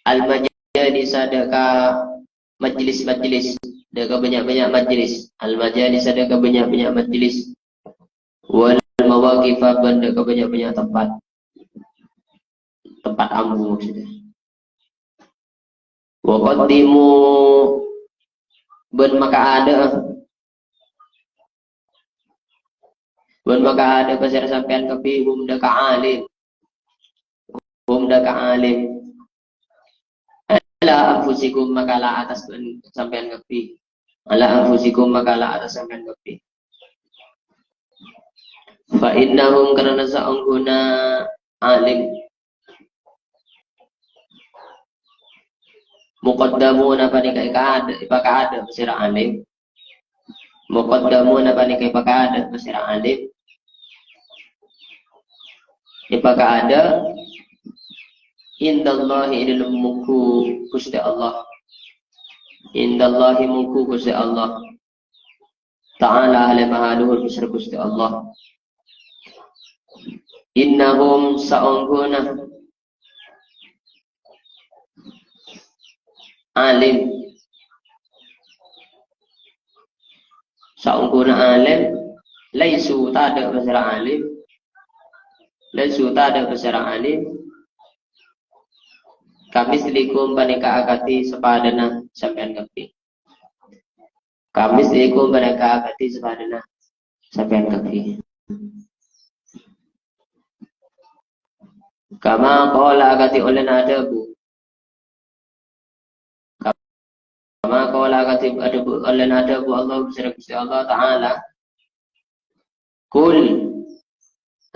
Al-majalisa dâ' ka majlis-majlis. Dâ' ka bânnya'-bânnya' majlis. Al-majalisa dâ' ka bânnya'-bânnya' majlis. Wal mawaqifa bân dâ' ka bânnya'-bânnya' tempat. Tempat ambu maksudnya. Wa qaddimu bân maka adâ'. Bân maka adâ' pasèra sampèyan kabbhi hum dâ' ka alim. Hum dâ' ka alim. Ala anfusikum maka la atas bân sampèyan kabbhi. Ala anfusikum maka la atas sampèyan kabbhi. Fa innahum karana saongghuna alim. Muqaddamuna panèka èkaadâ', èpakaadâ' pasèra alim. Muqaddamuna panèka èpakaadâ' pasèra alim. Èpakaadâ' indallahi è dhâlem mongghu Ghustè Allah. Indallahi mongghu Ghustè Allah. Ta'ala alè maha luhur bhâsar Ghustè Allah. Innahum saongghuna alim. Saongghuna alim, laisu tadâ' pasèra alim. Laisu tadâ' pasèra alim. Kamitslikum panèka akadhi sapadâna sampèyan kabbhi. Kamitslikum panèka akadhi sapadâna sampèyan kabbhi. Kama qala akadhi ollèna adhâbu. Kama qala akadhi adhâbu, ollèna adhâbu Allah, bhâsara Ghustè Allah Ta'ala. Qul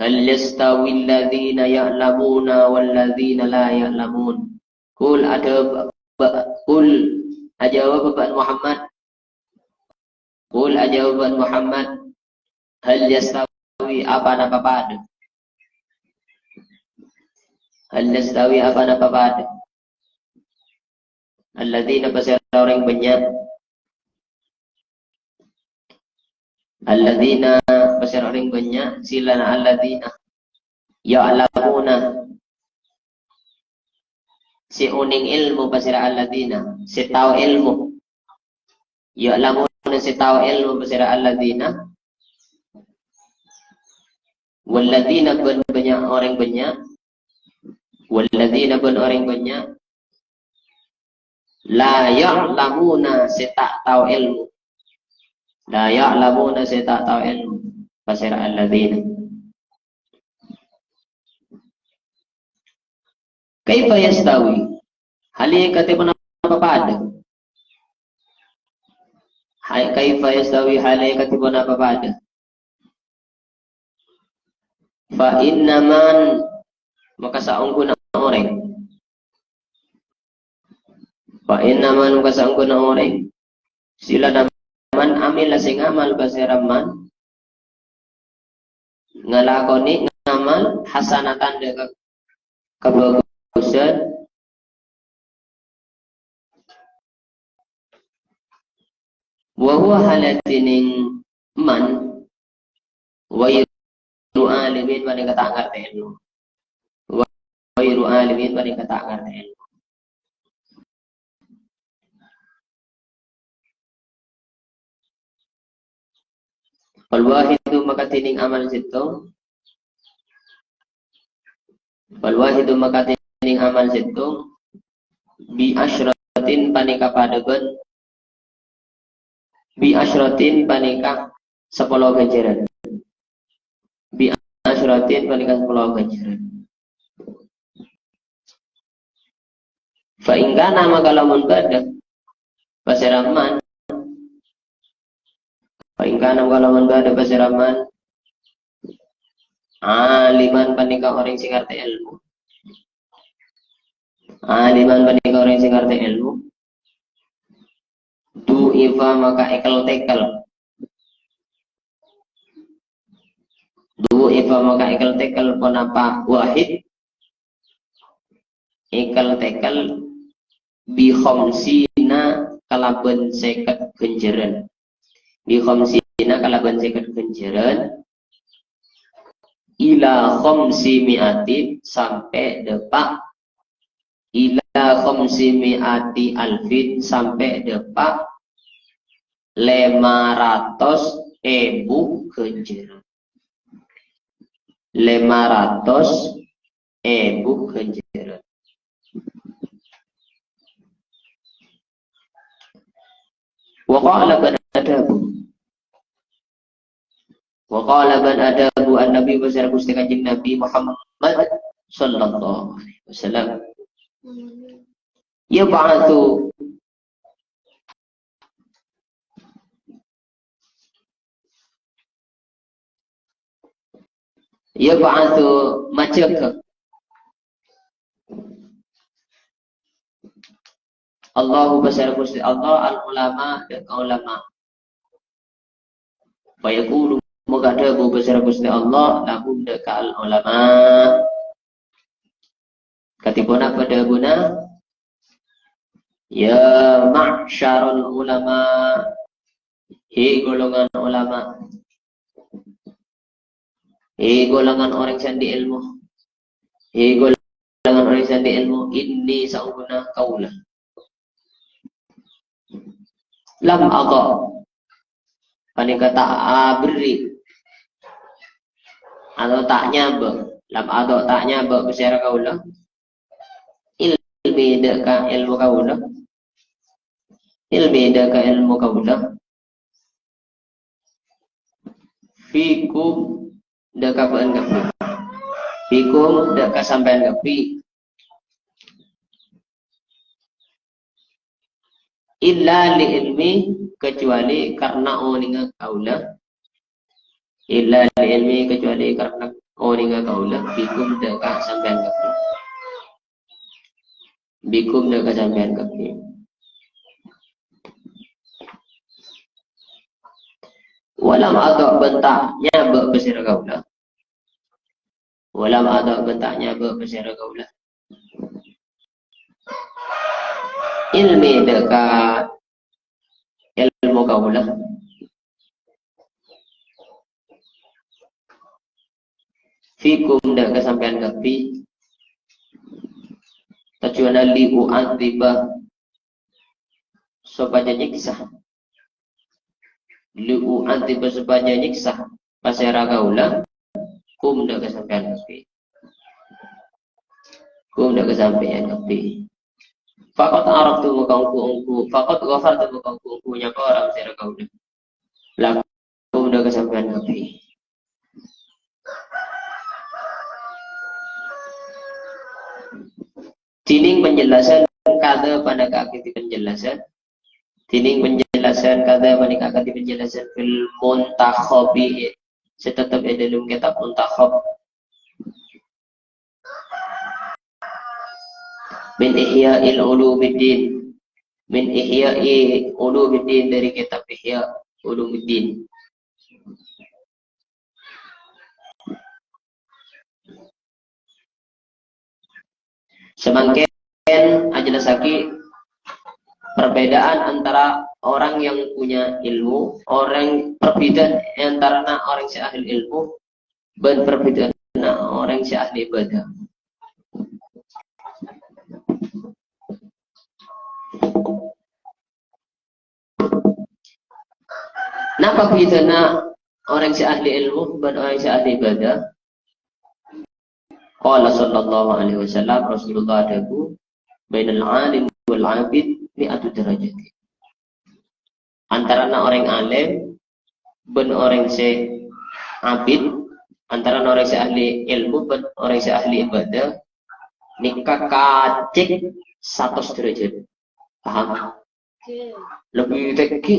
hal yastawil ladzina ya'lamuna wal ladzina la ya'lamun. Qul adhâbu, qul ajâwâb bân Muhammad. Qul ajâwâb bân Muhammad, hal yastawi, apa napa padâ? Hal yastawi, apa napa padâ? Alladzina pasèra orèng bânnya'. Alladzina pasèra orèng bânnya', silana alladzina. Ya'lamuna. Sè onèng èlmo pasèra alladzina. Sè tao èlmo. Ya'lamuna sè tao èlmo pasèra alladzina. Walladzina bân bânnya' orèng bânnya'. Walladzina bân orèng bânnya'. La ya'lamuna sè ta' tao èlmo. La ya'lamuna sè ta' tao èlmo. Pasèra alladzina. Kaifa yastawi? Hal è kadhi ponapa padâ? Hai, kaifa yastawi hal è kadhi ponapa padâ? Fa inna man, maka saongghuna orèng. Fa inna man, maka saongghuna orèng. Silana man amila sè ngamal pasèra man. Ngalakonè ngamal hasanatan dâ' ka-, kabhâghusân. Wa huwa hal è dhinèng man ghairu alimin panèka ta' ngartè èlmo. Ghairu alimin, panèka ta' ngartè èlmo. Fal wahidu maka dhinèng amal sèttong. Fal wahidu maka dhinèng amal sèttong. Bi asyratin panèka padâ bân. Bi asyratin panèka sapolo ghânjhârân. Bi asyratin panèka sapolo ghânjhârân. Fa in kana maka lamun bâdâ pasèra man. Fa in kana maka lamun bâdâ pasèra man. Aliman panèka orèng sè ngartè èlmo. Aliman panèka orèng sè ngartè èlmo. Du'ifa maka èkel-tèkel. Du'ifa maka èkel-tèkel ponapa wahid? Èkel-tèkel bi khamsina kalabân sèket ghânjhârân. Bi khamsina kalabân sèket ghânjhârân. Ila khamsi mi'atin sampè' dâpa'. Ila khamsi mi'ati alfin sampè' dâpa' lèma ratos èbu ghânjhârân. Lèma ratos èbu ghânjhârân. Wa qala ba'da adhabu. Wa qala ba'da adhabu an-Nabi, bhâsana Ghustè Kanjeng Nabi Muhammad sallallahu alaihi wasallam. Yab'atsu Yab'atsu majâgâ. Allahu bhâsana Ghustè Allah al-ulama dâ' ka ulama. Fa yaqulu maka dhâbu bhâsana Ghustè Allah lahum dâ' ka al-ulama. Kadhi ponapa dhâbuna? Ya ma'syarul ulama, he golongan ulama, he golongan orèng sè andi' èlmo, he golongan orèng sè andi' èlmo, inni sa'ungguhna kaulâ. Lam adha', panèka ta' aberri', atau ta' nyabâ', lam adha' ta' nyabâ' bhâsana kaulâ. Ilmi dâ' ka èlmo kaulâ. Ilmi dâ' ka èlmo kaulâ. Fikum dâ' ka bâ'ân kabbhi. Fikum dâ' ka sampèyan kabbhi. Illa li ilmi, kecuali karena onèngnga kaulâ. Illa li ilmi, kecuali karena onèngnga kaulâ, bikum dâ' ka sampèyan kabbhi. Bikum dâ' ka sampèyan kabbhi. Walam adha' bân ta' nyabâ' bhâsana kaulâ. Walam adha' bân ta' nyabâ' bhâsana kaulâ. Ilmi dâ' ka èlmo kaulâ. Fikum dâ' ka sampèyan kabbhi. Kecuali li u'adziba sopajâ nyèksa. Li u'adziba sopajâ nyèksa bhâsana kaulâ, kum dâ' ka sampèyan kabbhi. Kum dâ' ka sampèyan kabbhi. Faqad araftu maka ongghu-ongghu, faqad ghafartu maka ongghu-ongghu nyapora bhâsana kaulâ. Lakum dâ' ka sampèyan kabbhi. Dhinèng penjelasan kadhâ' panèka akadhi penjelasan. Dhinèng penjelasan kadhâ' panèka akadhi penjelasan fil Muntakhabi, sè teptep è dâlem kitab Muntakhab. Min Ihya'il Ulumiddin. Min Ihya'i Ulumiddin, dâri kitab Ihya Ulumuddin. Samangkèn ajelassaghi perbedaan antara orang yang punya ilmu, orang, perbedaan antarana orang sè ahli ilmu bân perbedaan orèng sè ahli ibadah. Napa bhidhâna orèng sè ahli èlmo bân orèng sè ahli ibadah? Qala sallallahu alaihi wasallam, Rasulullah adhâbu, "Bainal alim wal abid mi'atu darajah." Antarana orèng alim bân orèng sè abid, antarana orèng sè ahli èlmo bân orèng sè ahli ibadah, nèka kacèk satos derajat. Paham? Lebbi tèngghi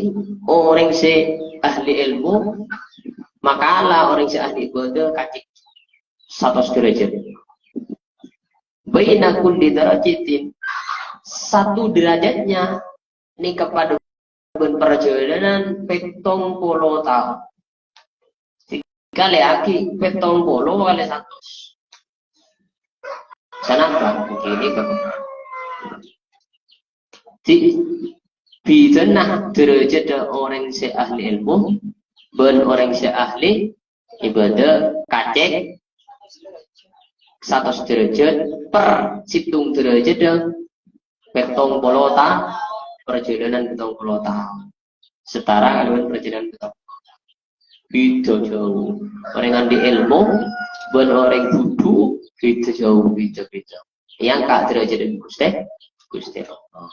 orèng sè ahli èlmo, makala orèng sè ahli ibadah kacèk satos derajat. Baina kulli darajatin, satu derajatnya nèka padâ bân parjhâlânan pèttong polo taon. Èkalèyaghi pèttong polo kalè satos. Sanapa? Ghini, Bapak. Di bhidhâna derajadda orèng sè ahli èlmo bân orèng sè ahli ibadah kacèk satos derajat per sèttong derajadda pèttong polo ta-, parjhâlânan pèttong polo taon. Setara kalabân parjhâlânan pèttong polo taon. Bhidhâ jhâu. Orèng andi' èlmo bân orèng bhudhu bhidhâ jhâu, bhidhâ-bhidhâ. Èangka' derajadda Ghustè, Ghustè Allah.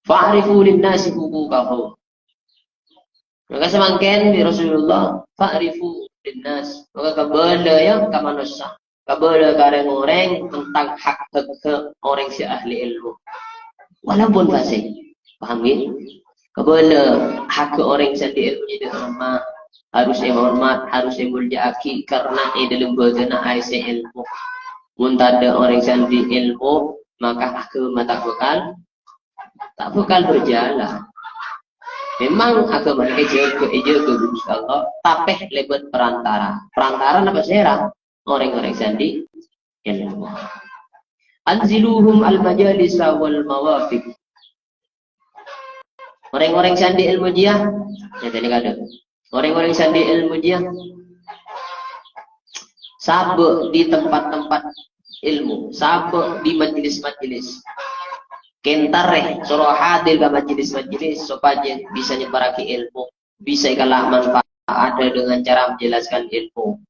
"Fa'rifu linnasi huquqahum." Maka samangkèn bi' Rasulullah, "Fa'rifu linnas." Maka kabâlâ, ya, ka manossa. Kabâlâ ka rèng-orèng tentang hak-hakka orèng sè ahli èlmo. Walaupun fasik. Paham, ghi? Kabâlâ hakka orèng sè andi' èlmo jârèya hormat. Harus èhormat, harus èmolja'aghi karena è dâlem bâdânna aèssè èlmo. Mon tadâ' orèng sè andi' èlmo, maka aghâma ta' bhâkal, ta' bhâkal berjalan. Memang aghâma nèka èjâgâ, èjâgâ bi' Ghustè Allah, tapè lèbât perantara. Perantara napa sèra? Orèng-orèng sè andi' èlmo. "Anziluhum al-majalisa wal mawaqif." Orèng-orèng sè andi' èlmo jiyâ, ya, tadi kadang. Orèng-orèng sè andi' èlmo jiyâ, sabâ' di tempat-tempat èlmo, sabâ' di majelis-majelis. Kèntarè, soro hadir ka majelis-majelis sopajâ bisa nyebarraghi èlmo, bisa èkala' manfaat dengan cara menjelaskan èlmo.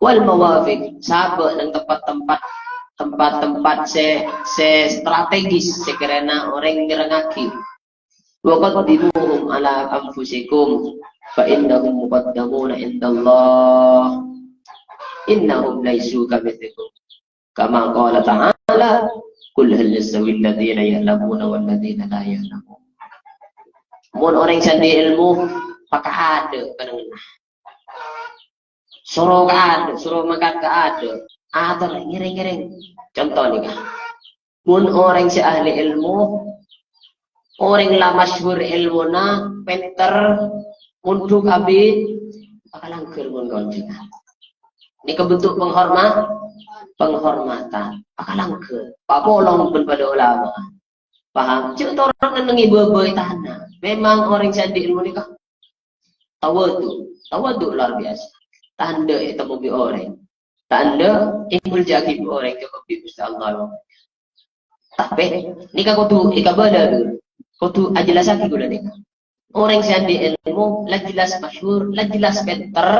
Wal mawaqif, sabâ' neng tempat-tempat, tempat-tempat sè, sè strategis, sè kèrana orèng nyerrengngaghi. "Wa qaddimuhum ala anfusikum, fa innahum muqaddamuna indallah. Innahum laisu kamitslikum. Kama qala ta'ala, qul hal yastawil ladzina ya'lamuna wal ladzina la ya'lamun." Mon orèng sè andi' èlmo, pakadâ' ka nengnga. Soro ka adâ', soro mangkat ka adâ'. Ator ngèrèng-ngèrèng. Conto nèka. Mon orèng sè ahli èlmo, orèng la masyhur èlmona, pènter, mondhuk abit, pakalangghâr mon kaonjhângan. Nèka bentuk penghormat-, penghormatan. Pakalangghâr. Papolong bân padâ ulama. Paham? Jhâ' toron nennengngè bâbâ è tana. Memang orèng sè andi' èlmo nèka tawadhu. Tawadhu luar biasa. Tandhâ ètemmo bi' orèng. Tandhâ èmoljâ'aghi bi' orèng, kabbhi Ghustè Allah. Tapè, nèka kodhu èkabâlâ, dhu. Kodhu ajhellassaghi kaulâ nèka. Orèng sè andi' èlmo, la jelas masyhur, la jelas pènter,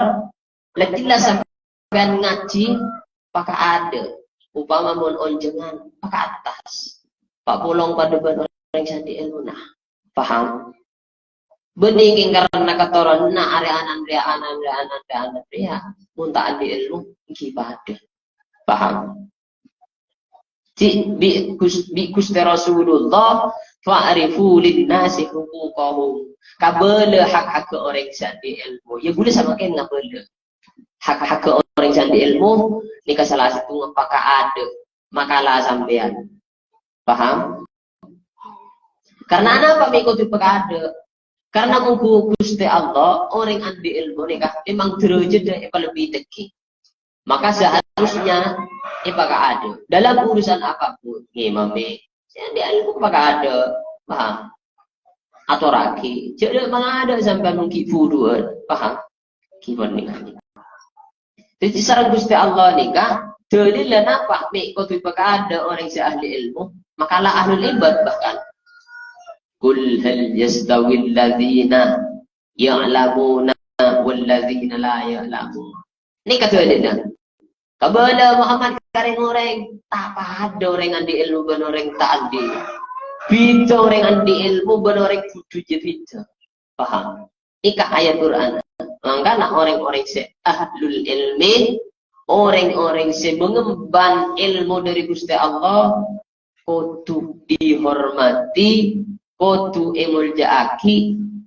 la jelas sampèyan ngajhi, pakadâ'. Upama mon onjhângan, pakaattas. Papolong padâ bân orèng sè andi' èlmona. Paham? Bânnè kèng karana katoronna arè anan rèya, anan rèya, anan rèya, anan rèya. Mon ta' andi' èlmo, èngghi padâ. Paham? Ji-, bi-, Gus-, bi' Ghustè Rasulullah, "Fa'rifu linnasi huquqahum." Kabâlâ hak-hakka orèng sè andi' èlmo. Ya, ghulâ samangkèn ngabâlâ. Hak-hakka orèng sè andi' èlmo, nèka sala sèttong pakadâ', makala sampèyan. Paham? Karena napa mè' kodhu pakadâ'? Karena mongghu Ghustè Allah, orèng andi' èlmo nèka memang derajadda èpalebbi tèngghi. Maka seharusnya èpakadâ'. Dalam urusan apapun, ngimami, sè andi' èlmo pakadâ', paham? Atorraghi, jhâ' dâ' mangadâ' sampèyan monggi budhuwân, paham? Ghibâ nèka. Dhâddhi sareng Ghustè Allah nèka, dalilla napa mè' kodhu èpakadâ' orèng sè ahli èlmo, makala ahlul ibad bahkan. "Qul hal yastawil ladzina ya'lamuna wal ladzina la ya'lamun." Nèka dhâlâna. Kabâlâ Muhammad ka rèng-orèng, ta' padâ orèng andi' èlmo bân orèng ta' andi'. Bhidhâ orèng andi' èlmo bân orèng budhu jâ bhidhâ. Paham? Nèka ayat Qur'an. Mangkana orèng-orèng sè ahlul ilmi, orèng-orèng sè mangemban èlmo dâri Ghustè Allah, kodhu èhormadhi, kodhu èmolja'aghi,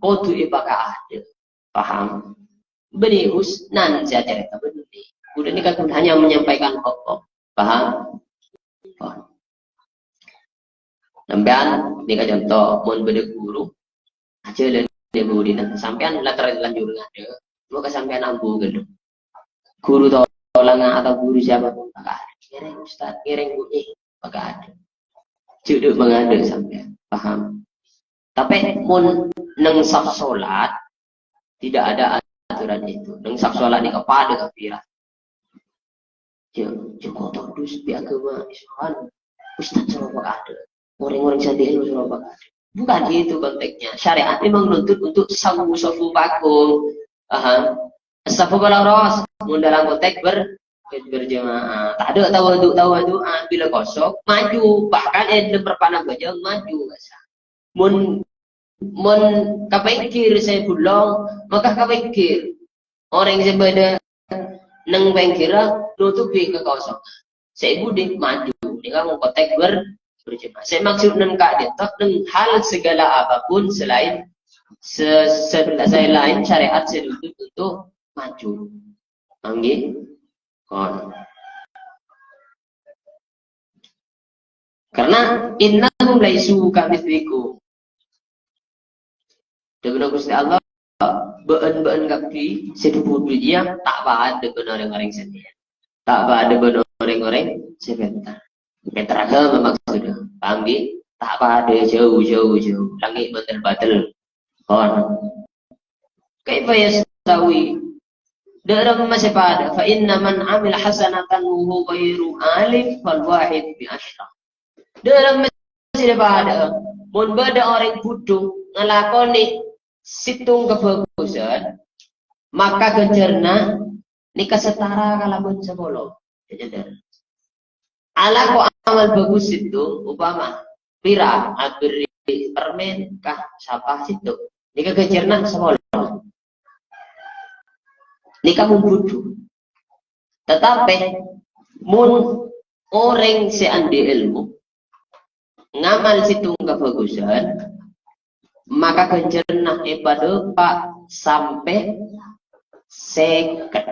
kodhu èpakaadâ. Paham? Bânnè Husnan sè acarèta bânnè. Bâdâ nèka ghun hanya menyampaikan hukum. Paham? Paham. Sampèyan, nèka conto, mon bâdâ ghuru, ajhâlân dâ' budina, sampèyan la terlanjur ngadâ', maka sampèyan ambu ghâllu. Ghuru tolanga atau ghuru siapa pun, maka ngèrèng ustaz, ngèrèng bu, eh, maka adâ'. Jhâ' dâ' mangadâ' sampèyan, paham? Tapè mon neng saf solat, tidak ada aturan itu. Neng saf solat nèka padâ kabbhi ra. Ya, ya kotor dus di agama Islam. Ustaz soro pakadâ'. Orèng-orèng sè andi' èlmo soro pakadâ'. Bukan itu konteksnya. Syariat memang menuntut untuk sawu saffufakum. Paham? As-saffu fal awras. Mon dalam konteks ber-, berjamaah. Tadâ' tawadhu', tawadhu'an. Bilâ kosong, maju. Bahkan è dâlem rèpana bhâjâng, maju. Mon, mon ka pèngghir sè bulong, maka ka pèngghir. Orèng sè bâdâ neng pèngghirra notobhi kakosongan. Sè è budi maju, nèka mon konteks ber-, berjamaah. Sè maksud neng ka'dinto neng hal segala apapun selain se-, se-, selain syariat sè nuntut untuk maju. Paham ngghi? Kon. Karena innahum laisu kamitslikum. Dhâbuna Ghustè Allah, bâ'ân-bâ'ân kabbhi sè budhu jiyâ ta' padâ bân orèng-orèng sè ta' padâ bân orèng-orèng sè pènter. Pènter agama maksudnya. Paham ngghi? Ta' padâ, jhâu, jhâu, jhâu. Langngè' bâtel-bâtel. Pon. Kaifa yastawi? Dâ' remma sè padâ, fa inna man amila hasanatan wa huwa ghairu alim fal wahid bi asyra. Dâ' remma sè padâ, mon bâdâ orèng budhu ngalakonè sèttong kabhâghusân, maka ghânjhârânna nèka setara kalabân sapolo. Jhâ' jhâ'. Alako amal bhâghus sèttong, upama pèra, aberri' permen ka sapa sèttong. Nèka ghânjhârânna sapolo. Nèka mon budhu. Tatapè, mon orèng sè andi' èlmo, ngamal sèttong kabhâghusân, maka ghânjhârânna èpadâpa' sampè' sèket,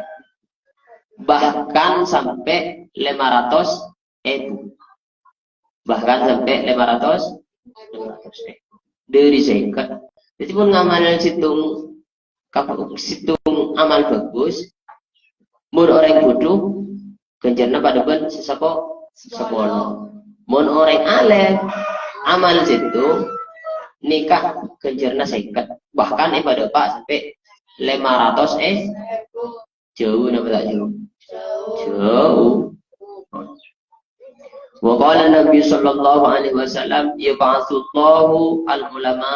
bahkan sampè' lèma ratos èbu. Bahkan sampè' lèma ratos, lèma ratos èbu. Dâri sèket. Dhâddhi, mon ngamal sèttong kap-, sèttong amal bhâghus, mon orèng budhu, ghânjhârânna padâ bân sè sapo-, sapolo. Mon orèng alèm, amal sèttong, nèka ghânjhârânna sèket. Bahkan èpadâpa' sampè' lèma ratos è-, jhâu napa ta' jhâu? Jhâu. Wa qala Nabi sallallahu alaihi wasallam, "Yab'atsullahu al-ulama."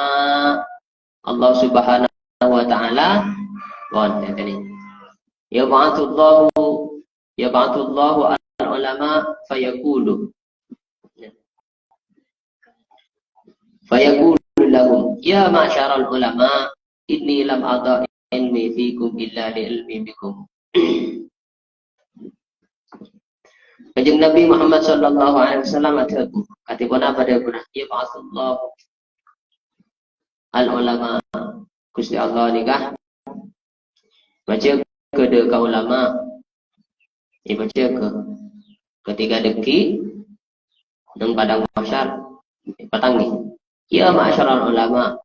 Allah Subhanahu wa Ta'ala, pon, ngètèn nèka. "Yab'atsullahu, yab'atsullahu al-ulama fayaqulu." Fayaqulu lahum, "Ya ma'syaral ulama, inni lam ada' ilmi fikum illa li ilmi bikum." Kanjeng Nabi Muhammad sallallahu alaihi wasallam adhâbu, kadhi ponapa dhâbuna? "Yab'atsullahu al-ulama." Ghustè Allah nèka majâgâ dâ' ka ulama. Èpajâgâ. Ketika dhâggi' neng padang mahsyar, èpatangè, "Ya ma'syaral ulama."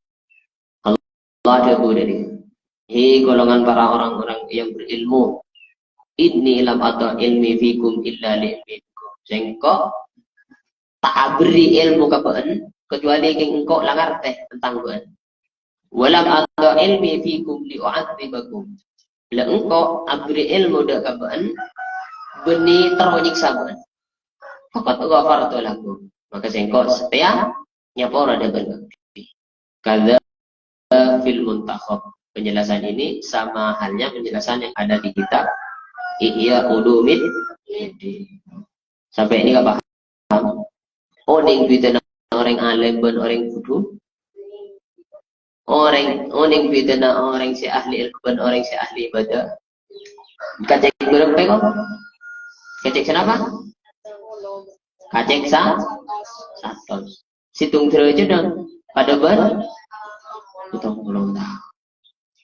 Allah adhâbu dâri, "He, golongan para orang-orang yang berilmu, inni lam ada' ilmi fikum illa li ilmi bikum." Sèngko' ta' aberri' èlmo ka bâ'ân, kecuali kèng engko' la ngartè tentang bâ'ân. "Wa lam ada' ilmi fikum li u'adzibakum." La engko' aberri' èlmo dâ' ka bâ'ân, bânnè terro nyèksa bâ'ân. "Faqad ghafartu lakum." Maka sèngko' satèya nyapora dâ' bâ'ân kabbhi. Kadza fil Muntakhab. Penjelasan ini sama halnya penjelasan yang ada di kitab Ihya Ulumuddin. Sampai ini nggak paham? Oneng bhidhâna orèng alim bân orèng bhudhu? Orèng, oneng bhidhâna orèng sè ahli ilmu bân orèng sè ahli ibadah? Kacèk bârâmpa kok? Kacèk sanapa? Kacèk sa-, satos. Sèttong dârâjât dong. Padâ bân pitung puluh taon.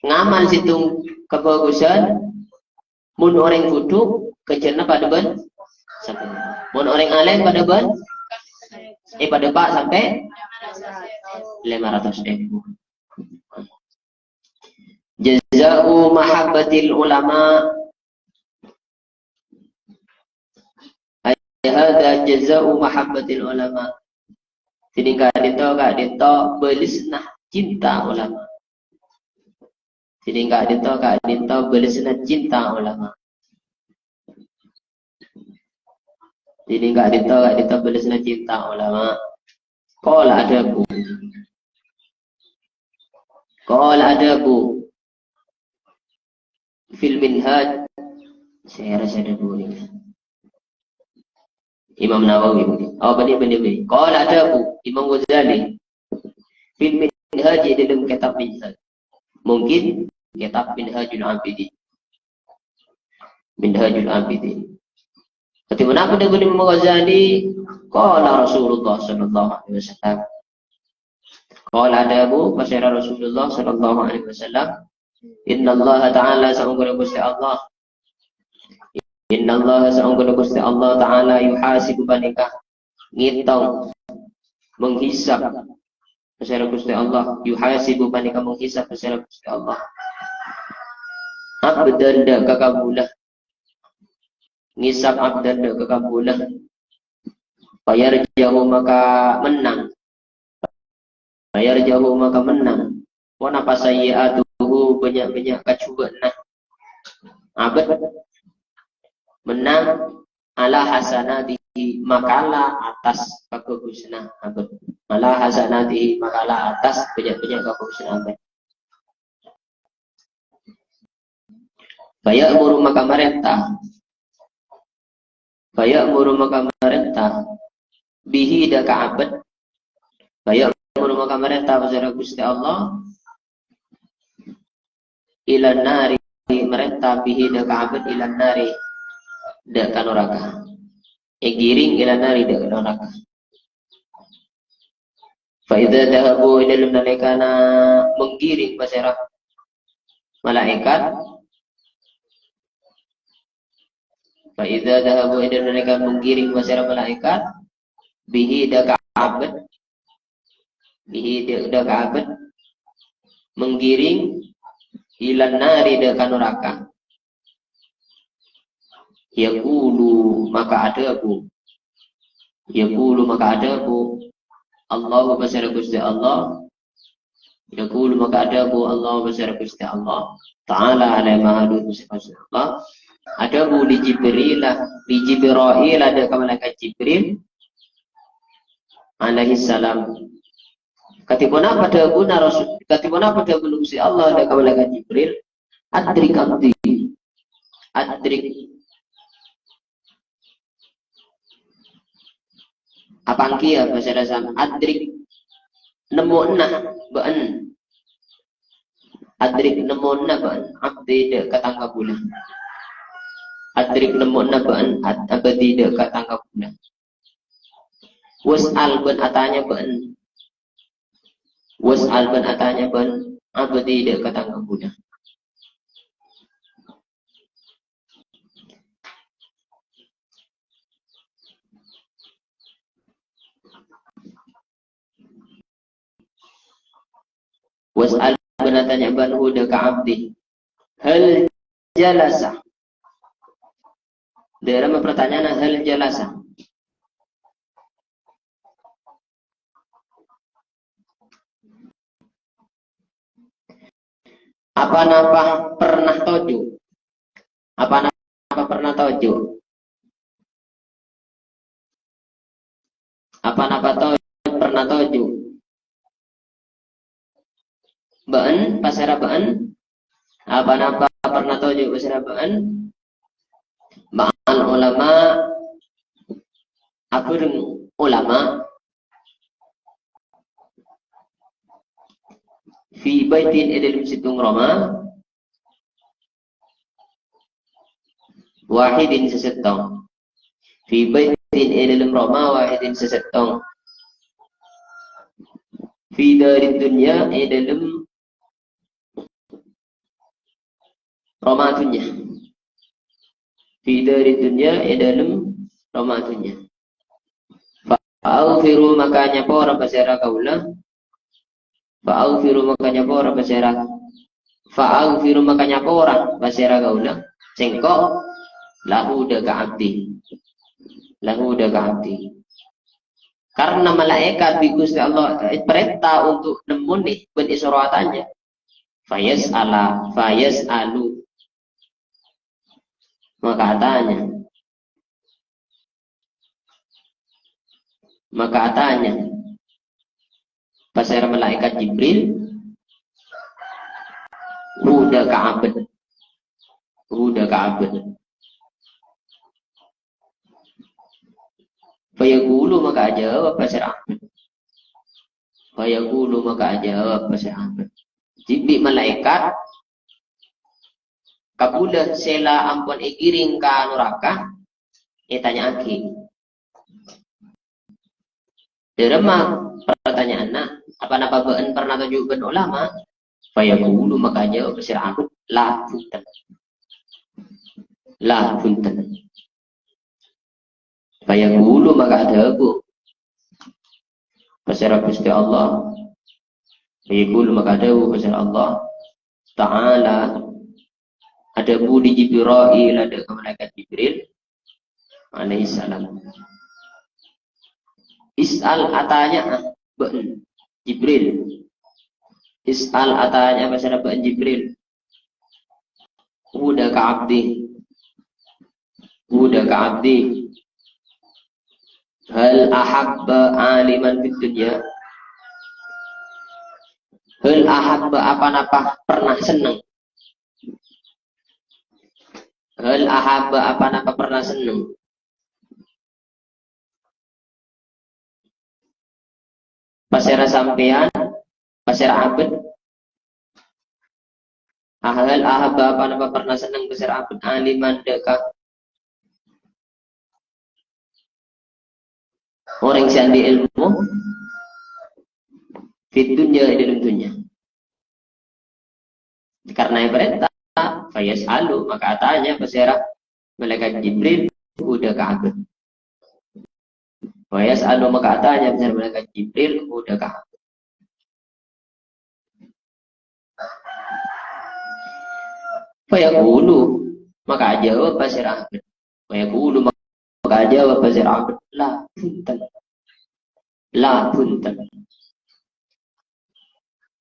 Ngamal sèttong kabhâghusân, mon orèng bhudhu, ghâjâna padâ bân sapolo. Mon orèng alim padâ bân, eh, padâ pa' sampè' lèma ratos èbu. Jaza'u mahabbatil ulama. Ay hadza jaza'u mahabbatil ulama. Dinèng ka'dinto, ka'dinto bâlessâ cinta ulama. Dinèng ka'dinto, ka'dinto bâlessâ cinta ulama. Dinèng ka'dinto, ka'dinto bâlessâ cinta ulama. Qala adhâbu. Qala adhâbu. Fil Minhaj. Saya rasa ada bu ini. Imam Nawawi. Oh, bani, bani, bani. Qala adhâbu Imam Ghazali. Fil Minhaj, di dalam kitab Minhaj. Mungkin kitab Minhajul Abidin. Minhajul Abidin. Bagaimana pendapat Imam Ghazali? Qala Rasulullah sallallahu alaihi wasallam. Qala adhâbu, pasèra Rasulullah sallallahu alaihi wasallam, "Innallaha ta'ala, saongghuna Ghustè Allah. Innallaha, saongghuna Ghustè Allah ta'ala, yuhasibu, panèka ngètong, menghisab." Pasèra Ghustè Allah, yuhasibu, panèka menghisab, pasèra Ghustè Allah. Abdan, dâ' ka kabulâ. Nghisab abdan, dâ' ka kabulâ. Fayarja'u, maka mennang. Fayarja'u, maka mennang. Ponapa? Sayyi'atuhu, bânnya'-bânnya' kajhubâ'na abd. Mennang ala hasanatihi, makala attas kabhâghusânna abd. Ala hasanatihi, makala attas bânnya'-bânnya' kabhâghusânna abd. Faya'muru, maka marènta. Faya'muru, maka marènta. Bihi, dâ' ka abd. Faya'muru, maka marènta, pasèra Ghustè Allah. Ilan nari, marènta, bihi, dâ' ka abd, ilan nari, dâ' ka naraka. Èghiring ilan nari, dâ' ka naraka. Fa idza dhahabu, è dâlem nalèkana menggiring pasèra malaèkat. Fa idza dhahabu, è dâlem nalèkana menggiring pasèra malaèkat. Bihi, dâ' ka abd. Bihi, dâ', dâ' ka abd. Menggiring ilan nari, dâ' ka naraka. Yaqulu, maka adhâbu. Yaqulu, maka adhâbu. Allahu, pasèra Ghustè Allah. Yaqulu, maka adhâbu Allahu, pasèra Ghustè Allah. Ta'ala, alè maha dhuwur, pasèra Ghustè Allah. Adhâbu li Jibril, li Jibrail, dâ' ka malaèkat Jibril. Alaihissalam. Kadhi ponapa dhâbuna Rasul, kadhi ponapa dhâbuna Ghustè Allah dâ' ka malaèkat Jibril? Adrik abdi. Adrik. Apa enggi ya bahasa Indonesia? Adrik. Nemmo'na bâ'en. Adrik nemmo'na bâ'en. Abdi dâ' ka tang kabulâ. Adrik nemmo'na bâ'en. Ad-, abdi dâ' ka tang kabulâ. Was'al bân atanya bân. Was'al bân atanya bân abdi dâ' ka tang kabulâ. Was'al bân atanya bân hu dâ' ka abdi. Hal jalasa. Dâ'ramma pertanyaanna hal jalasa. Apa napa pernah toju'? Apa napa pernah toju'? Apa napa to-, pernah toju'? bâ'ân, pasèra bâ'ân, apa-napa pernah toju' pasèra bâ'ân, ma'al ulama, abhâreng ulama, fi baitin, è dâlem sèttong roma, wahidin, sè sèttong. Fi baitin, è dâlem roma, wahidin, sè sèttong. Fi darid dunya, è dâlem roma dhunnya. Fi darid dunya, è dâlem roma dhunnya. Fa aghfiru, maka nyapora pasèra kaulâ. Fa aghfiru, maka nyapora pasèra. Fa aghfiru, maka nyapora pasèra kaulâ. Sèngko', lahu, dâ' ka abdi. Lahu, dâ' ka abdi. Karena malaèkat bi' Ghustè Allah, eh, parènta untuk nemmonè bân èsoro atanya. Fayas'ala, fayas'alu. Maka atanya. Maka atanya. Pasèra malaèkat Jibril, hu dâ' ka abâ'. Hu dâ' ka abâ'. Fayaqulu, maka ajâwâb pasèra abâ'. Fayaqulu, maka ajâwâb pasèra abâ'. Dhibi' malaèkat kabulâ sè la ampon èghiring ka naraka, ètanya'aghi. Dâremma pertanyaanna, apa-napa bâ'ân pernah toju' bân ulama? Fayaqulu, maka ajâwâb pasèra abâ', la, bhunten. La, bhunten. Fayaqulu, maka adhâbu pasèra Ghustè Allah. Fayaqulu, maka adhâbu pasèra Allah Ta'ala, adhâbu dâ' Jibril, adhâbu ka malaèkat Jibril alaihissalam. Is'al, atanya'a bâ'ân Jibril. Is'al, atanya'a pasèra bâ'ân Jibril. Hu dâ' ka abdi. Hu dâ' ka abdi. Hal ahabba aliman fid dunya. Hal ahabba, apa-napa pernah senneng. Hal ahabba, apa-napa pernah senneng. Pasèra sampèyan, pasèra abâ'. Hal ahabba, apa-napa pernah senneng pasèra abâ'. Aliman dâ' ka orèng sè andi' èlmo. Fid dunya, è dâlem dhunnya. Karena èparènta, fayas'alu, maka atanya pasèra malaèkat Jibril, hu dâ' ka abâ'. Fayas'alu, maka atanya pasèra malaèkat Jibril, hu dâ' ka abâ'. Fayaqulu, maka ajâwâb pasèra abâ'. Fayaqulu, maka ajâwâb pasèra abâ', la, bhunten. La, bhunten.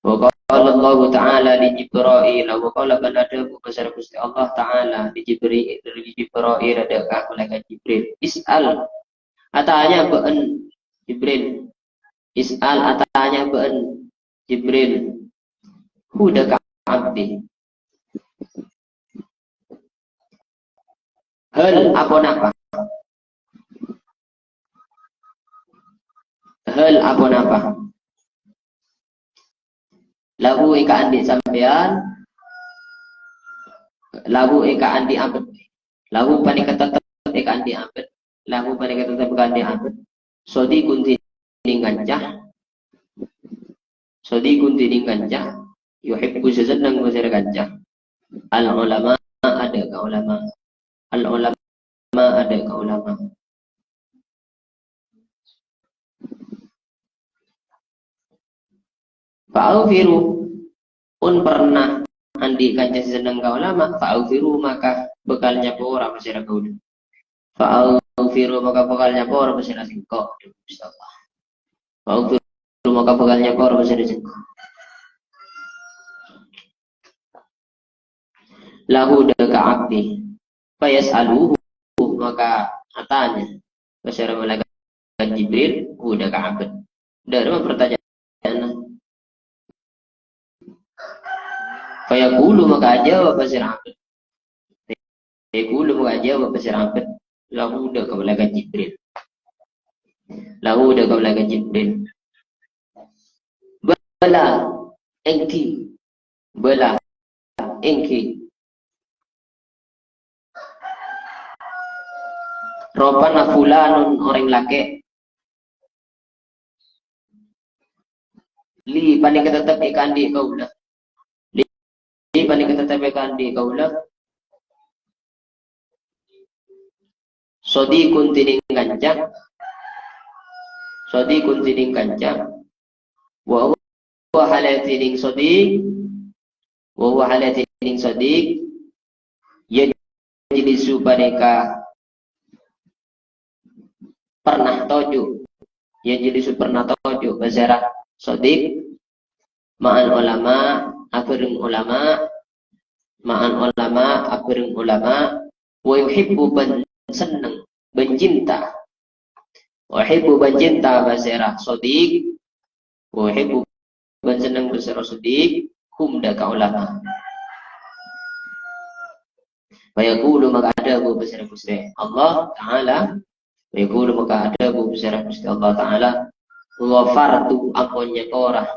Wa qala Allahu Ta'ala li Jibril, wa qala, bân adhâbu pasèra Ghustè Allah Ta'ala li Jibril, li Jibril, dâ' ka malaèkat Jibril. Is'al, atanya bâ'ân Jibril. Is'al, atanya bâ'ân Jibril. Hu dâ' ka abdi. Hal, apa-napa. Hal, apa-napa. Lahu, è kaandi' sampèyan. Lahu, è kaandi' abâ'. Lahu, panèka teptep è kaandi' abâ'. Lahu, panèka teptep è kaandi' abâ'. Sadiqun, dhinèng kanca. Sadiqun, dhinèng kanca. Yuhibbu, sè senneng pasèra kanca. Al ulama, adâ' ka ulama. Al ulama, adâ' ka ulama. Fa'aghfiru, pon pernah andi' kanca sè senneng ka ulama, fa'aghfiru, maka bhâkal nyapora pasèra kaulâ. Fa'aghfiru, maka bhâkal nyapora pasèra sèngko', Gusti Allah. Fa'aghfiru, maka bhâkal nyapora pasèra sèngko'. Lahu, dâ' ka abdi. Fayas'aluhu, maka atanya pasèra malaèkat Jibril, hu dâ' ka abâ'. Dâ' remma pertanyaanna. Fayaqulu, maka ajâwâb pasèra abdhi. Fayaqulu, maka ajâwâb pasèra abdhi. Lahu, dâ' ka Malaikat Jibril. Lahu, dâ' ka Malaikat Jibril. Bala, èngghi. Bala, èngghi. Rupana fulanun orèng lakè'. Li panèka tettep èkaandi' kaulâ. Li panèka tettep èkaandi' kaulâ. Shadiqun dhinèng kanca. Shadiqun dhinèng kanca. Wa huwa halè dhinèng shadiq. Wa huwa halè dhinèng shadiq. Yajlisu panèka pernah toju'. Yajlisu pernah toju', pasèra shadiq. Ma'al ulama, abhâreng ulama. Ma'al ulama, abhâreng ulama. Wa yuhibbu, bân senneng, bân cinta. Wa yuhibbu, bân cinta, pasèra shadiq. Wa yuhibbu, bân senneng, pasèra shadiq, hum, dâ' ka ulama. Fayaqulu, maka adhâbu pasèra Ghustè Allah Ta'ala. Fayaqulu, maka adhâbu pasèra Ghustè Allah Ta'ala. Ghafartu, ampon nyapora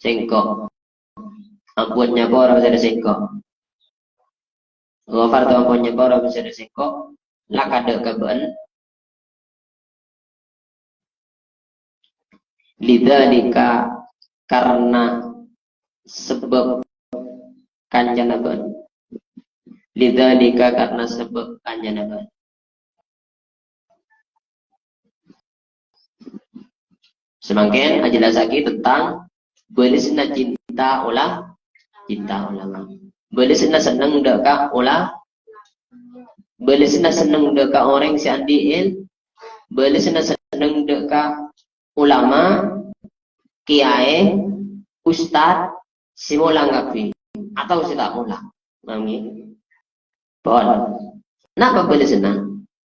sèngko'. Ampon nyapora pasèra sèngko'. Ghafartu, ampon nyapora pasèra sèngko'. Laka, dâ' ka bâ'na. Lidzalika, karna sabâb kancana bâ'na. Lidzalika, karna sabâb kancana bâ'na. Samangkèn ajellassaghi tentang bâlessanna cinta ola-, cinta ulama. Bâlessanna senneng dâ' ka ola-, bâlessanna senneng dâ' ka orèng sè andi' èl-, bâlessanna senneng dâ' ka ulama, kiyaè, ustad, sè molang kabbhi, atau sè ta' molang. Paham, ghi? Pon. Napa bâlessanna?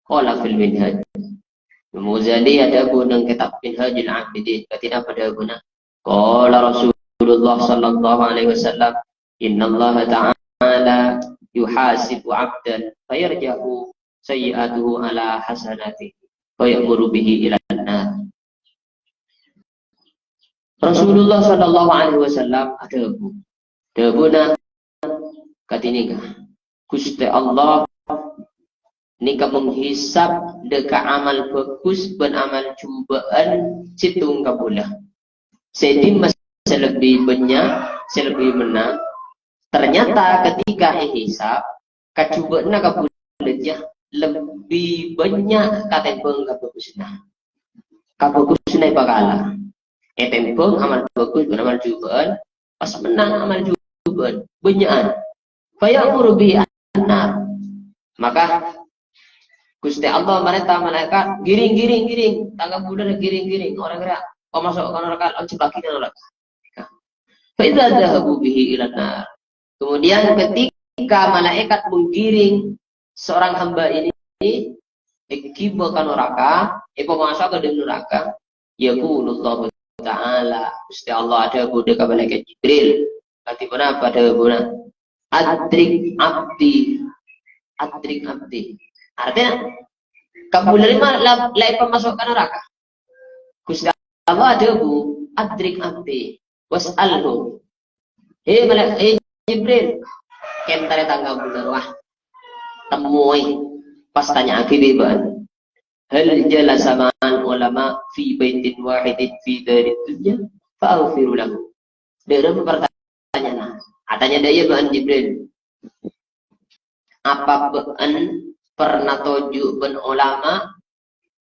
Qala fil Minhaj. Imam Ghazali adhâbu neng kitab Minhajul Abidin. Berarti napa dhâbuna? Qala Rasulullah sallallahu alaihi wasallam, "Innallaha ta'ala yuhasibu 'abdan fayarja'u sayyi'atuhu ala hasanatihi, fayamuru bihi ilan nar." Rasulullah sallallahu alaihi wasallam adhâbu, dhâbuna kadhinèka, Ghustè Allah nèka menghisab dâ' ka amal bhâghus bân amal jhubâ'ân sèttong kabulâ. Sè dimma sè lebbi bânnya', sè lebbi mennang. Ternyata ketika èhisab, kajhubâ'na kabulâ jâ lebbi bânnya' katèmbhâng kabhâghusânna. Kabhâghusânna èpakala. Ètèmbhâng amal bhâghus bân amal jhubâ'ân, pas mennang amal jhubâ'ân, bânnya'an. Faya'muru bi annar. Maka Ghustè Allah marènta malaèkat, "Ghiring, ghiring, ghiring. Tang kabulâ ghiring, ghiring. Orèng rèya kok maso' ka naraka, ojhâ bâghi ka naraka." Fa idza dzahabu bihi ilan nar. Kemudian ketika malaikat menggiring seorang hamba ini, èghibâ ka naraka, èpamaso'a ka dâlem naraka, yaqulullahu ta'ala, Ghustè Allah adhâbu dâ' ka malaikat Jibril. Kadhi ponapa dhâbuna? "Adrik abdi, adrik abdi." Artèna, kabulâ rèya la, la èpamaso' ka naraka. Ghustè Allah adhâbu, "Adrik abdi, was'alhu." He, mala-, he, Jibril, kèntarè tang kabulâ rowa. Temmoè, pas tanya'aghi bi' bâ'na. "Hal jalasa ma'al ulama fi baitin wahidin fi darid dunya, fa aghfiru lahu." Dâ'remma partanya'anna. Atanya dâ' iyâ bâ'na Jibril. Apa bâ'na pernah toju' bân ulama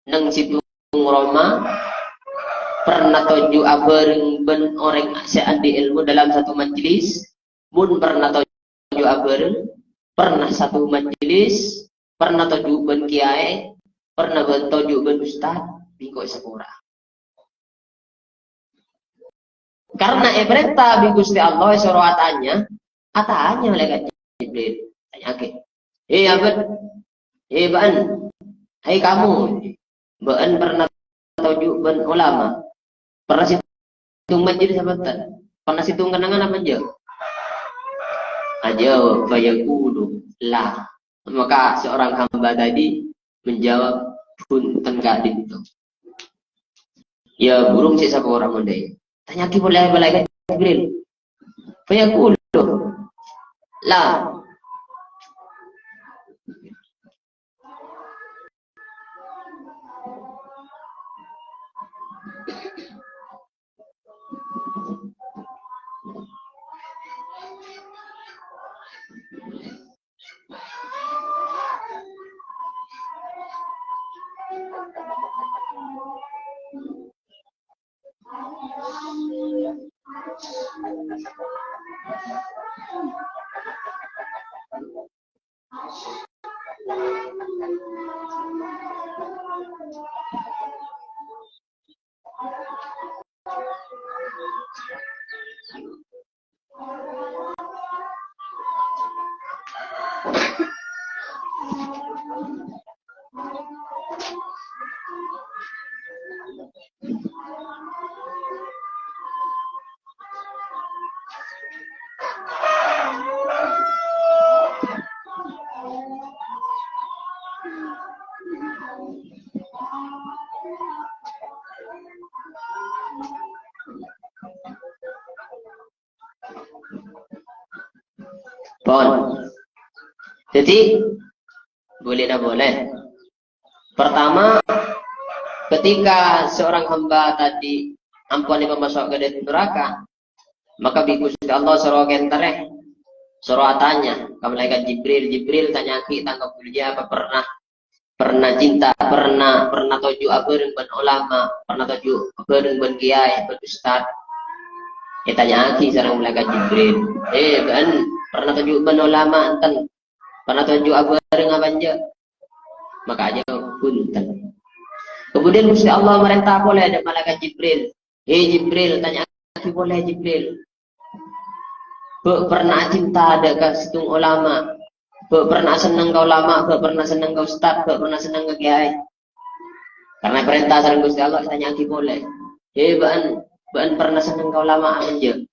neng sèttong roma? Pernah toju' abhâreng bân orèng sè andi' èlmo dalam satu majlis? Mon pernah toju' abhâreng, pernah satu majlis, pernah toju' bân kiyaè, pernah bân toju' bân ustad, bi' engko' èsapora. Karena èparènta bi' Ghustè Allah, èsoro atanya, atanya malaikat Jibril, tanya'aghi. "He, abâ', he, bâ'na, hai kamu, bâ'na pernah toju' bân ulama? Pernah sèttong majlis apa enten? Pernah sèttong kenangan apa enjâ'?" Ajâwâb, "Fayaqulu, la." Maka seorang hamba tadi menjawab, "Bhunten ka'dinto." Ya, burung sè sapora mon dâ' iyâ. Tanya'aghi polè malaikat Jibril. "Fayaqulu, la." Pon. Jadi, boleh na boleh. Pertama, ketika seorang hamba tadi ampon èpamaso' ka dâlem naraka, maka bi' Ghustè Allah soro kèntarè, soro atanya ka malaikat Jibril, "Jibril, tanya'aghi tang kabuliyah apa pernah pernah cinta, pernah, pernah toju' abhâreng bân ulama, pernah toju' abhâreng bân kèyaè, bân ustad." Ètanya'aghi sareng malaikat Jibril, "Eh, bâ'ân pernah toju' bân ulama enten? Pernah toju' abhâreng apa enjâ'?" Maka ajâwâb, "Bhunten." Kemudian Ghustè Allah marènta polè dâ' malaikat Jibril, "He Jibril, tanya'aghi polè Jibril." Bâ' pernah cinta dâ' ka sèttong ulama. Bâ' pernah senneng ka ulama, bâ' pernah senneng ka ustad, bâ' pernah senneng ka kèyaè. Karena parènta sareng Ghustè Allah, ètanya'aghi polè. "He, bâ'ân, bâ'ân pernah senneng ka ulama apa enjâ'?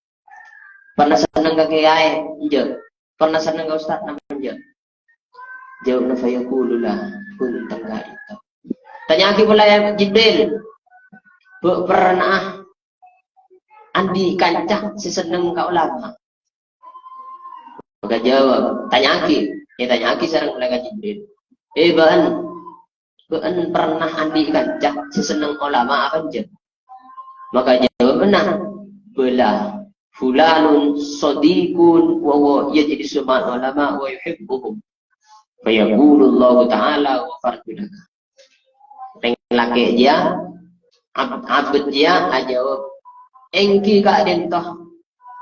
Pernah senneng ka kèyaè enjâ'? Pernah senneng ka ustad apa enjâ'?" Jâwâbbhâ, "Fayaqulu la, bhunten ka'dinto." Tanya'aghi polè, ya Jibril, "Bâ' pernah andi' kanca sè senneng ka ulama?" Maka jâwâb, tanya'aghi, ètanya'aghi sareng malaikat Jibril, "Eh, bâ'ân, bâ'ân pernah andi' kanca sè senneng ulama apa enjâ'?" Maka jâwâbbhâ, "Bala, fulanun shadiqun wa huwa yajlisu ma'al ulama wa yuhibbuhum. Fayaqulu Allahu ta'ala, ghafartu laka." Rèng lakè' jiyâ, ab-, abdhi jiyâ ajâwâb, "Èngghi ka'dinto,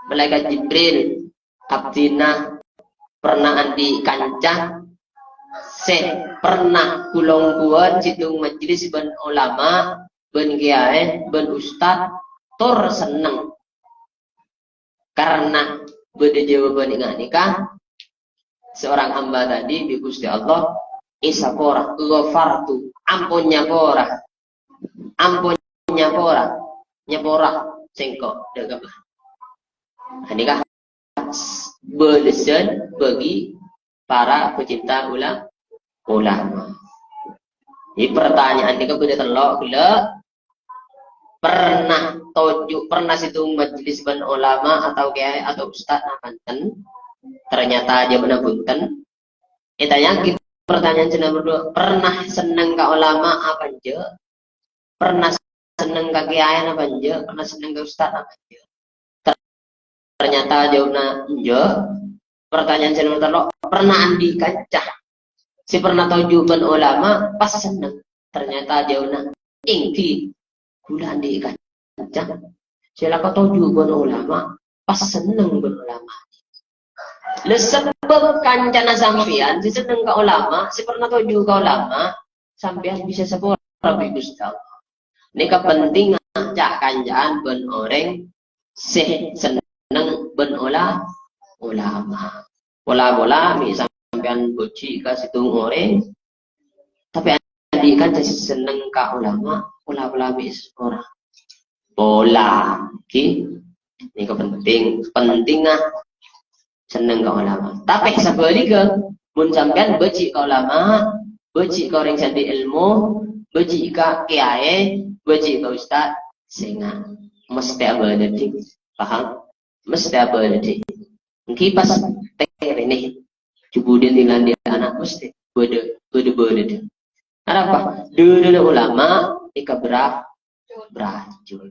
Malaikat Jibril, abdhina pernah andi' kanca sè pernah ghu-longghuwân sèttong majlis bân ulama, bân kèyaè, bân ustad, tor senneng." Karena bâdâ jâwâbhân ènga' nèka, seorang hamba tadi bi' Ghustè Allah èsapora, ghafartu, ampon nyapora. Ampon nyapora, nyapora sèngko' dâ' ka bâ'na. Nah, nèka bâlessan bagi para pecinta ula-, ulama. Jadi, pertanyaan nèka bâdâ tello' ghellâ'. Pernah toju', pernah sèttong majlis bân ulama atau kèyaè atau ustad, nah, bhunten. Ternyata jâwâbbhâ bhunten. Ètanya'aghi pertanyaan sè nomor dua, pernah senneng ka ulama apa enjâ'? Pernah senneng ka kèyaè apa enjâ'? Pernah senneng ka ustad apa enjâ'? Ternyata jâwâbbhâ enjâ'. Pertanyaan sè nomor tello', pernah andi' kanca sè pernah toju' bân ulama pas senneng? Ternyata jâwâbbhâ èngghi, kaulâ andi' kanca sè la toju' bân ulama, pas senneng bân ulama. Lah, sabâb kancana sampèyan sè senneng ka ulama, sè pernah toju' ka ulama, sampèyan bisa sapora bi' Ghustè Allah. Nèka pentingnga ca'-kanca'an bân orèng sè senneng bân ola-, ulama. Pola-pola mè' sampèyan bhâji' ka sèttong orèng, tapè andi' kanca sè senneng ka ulama, pola-pola mè' sapora. Pola, ghi. Nèka penting. Pentingnga Senneng ka ulama. Tapè sabhâligghâ, mon sampèyan bâji' ka ulama, bâji' ka orèng sè andi' èlmo, bâji' ka kèyaè, bâji' ka ustad, sènga'. Mestè abâlâdhi. Paham? Mestè abâlâdhi. Ènggi pas tèrèna. Jhubudhân èlang andi' ana' mestè bâdâ, bâdâ bâlâdhâ. Arapa? Dhârâna ulama èkabrâ-, brajul.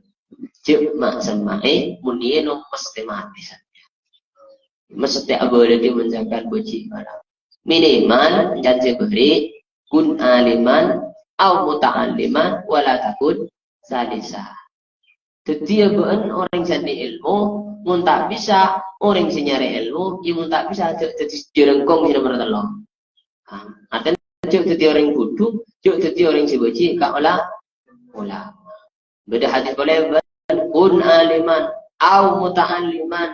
Jhâ' ma'-, semma'è, mon iyâ no mestè matè saja. Mestè abâlâdhi mon sampèyan bâji' ka ulama. Minimal, can sè bâri', kun aliman, au muta'alliman, wala takun salisa. Dhâddhiyâ bâ'na orèng sè andi' èlmo, mon ta' bisa, orèng sè nyarè èlmo, iyâ mon ta' bisa, jhâ', jhâ' dhâddhi jhârângkong sè nomer tello'. Ah, artèna jhâ' dhâddhi orèng bhudhu, jhâ' dhâddhi orèng sè bâji' ka ola-, ulama. Bâdâ hadis polè, "Kun aliman, au muta'alliman,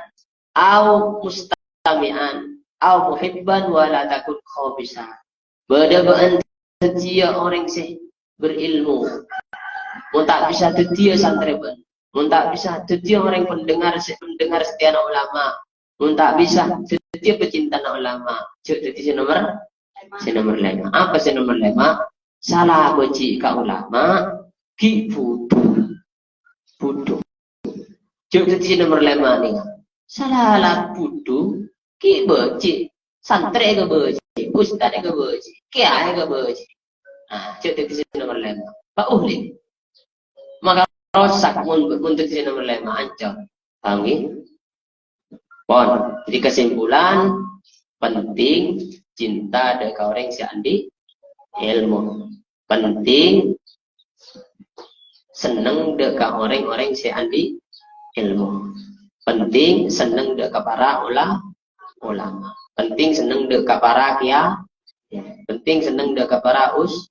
au mustami'an, au muhibban, wa la takun khamisan." Bâdâ bâ'na dhâddhiyâ orèng sè berilmu. Mon ta' bisa dhâddhiyâ santrè bâ'na. Mon ta' bisa dhâddhiyâ orèng pendengar sè, pendengar setiyana ulama. Mon ta' bisa dhâddhiyâ pecintana ulama. Jhâ' dhâddhi sè nomer, sè nomer lèma'. Apa sè nomer lèma'? Sala bâji' ka ulama, ghi' bhudhu. Bhudhu. Jhâ' dhâddhi sè nomer lèma' nèka. Sala la bhudhu, ghi' bâji'. Santrè èkabâji', ustad èkabâji', kèyaè èkabâji'. Nah, jhâ' dhâddhi sè nomer lèma'. Bâ' uhli. Maka rosak mon, mon dhâddhi sè nomer lèma', ancor. Paham, ghi? Pon. Jadi kesimpulan, penting cinta dâ' ka orèng sè andi' èlmo. Penting senneng dâ' ka orèng-orèng sè andi' èlmo. Penting senneng dâ' ka para ula-, ulama. Penting senneng dâ' ka para kiya-, penting senneng dâ' ka para us-,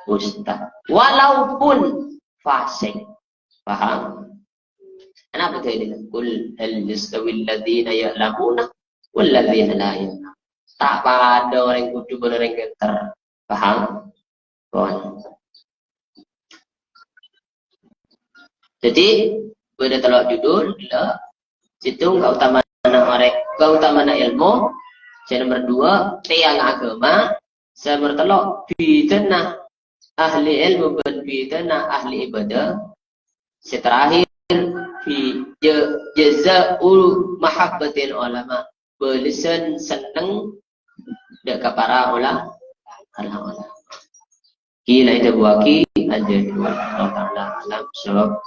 ustad. Walaupun fasik. Paham? Kenapa tuh ini? "Qul hal yastawil ladzina ya'lamuna wal ladzina la ya'lamun." Ta' padâ orèng bhudhu bân orèng pinter. Paham? Pon. Jadi, bâdâ tello' judul, ghellâ'. Sèttong kaotamana orèng, kaotamana èlmo. Sè nomer duwâ', tèyangnga aghâma. Sè nomer tello', bhidhâna ahli èlmo bân bhidhâna ahli ibadah. Sè terakhir, bi-, ja-, jaza'u mahabbatil ulama. Bâlessân senneng dâ' ka para ula-, para ulama. Kila èdhâbuwâghi, aja dua. Allah Ta'ala alam, so,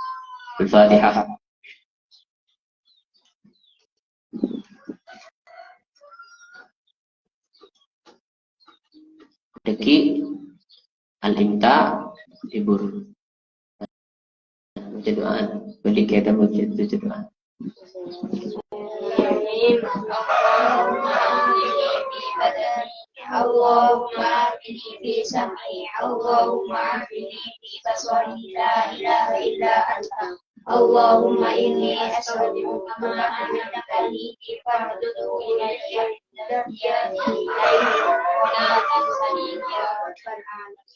Al-Fatihah. Dhâggi' al-imta, libur. Maca du'a, bâli kita maca du'a. اللهم عافني في بدني، اللهم عافني في سمعي، اللهم عافني في بصري، لا إله إلا أنت. اللهم إني أسألك ما أمنت به فاردده إلي، رددته إلي، ولا تخزني يا رب العالمين.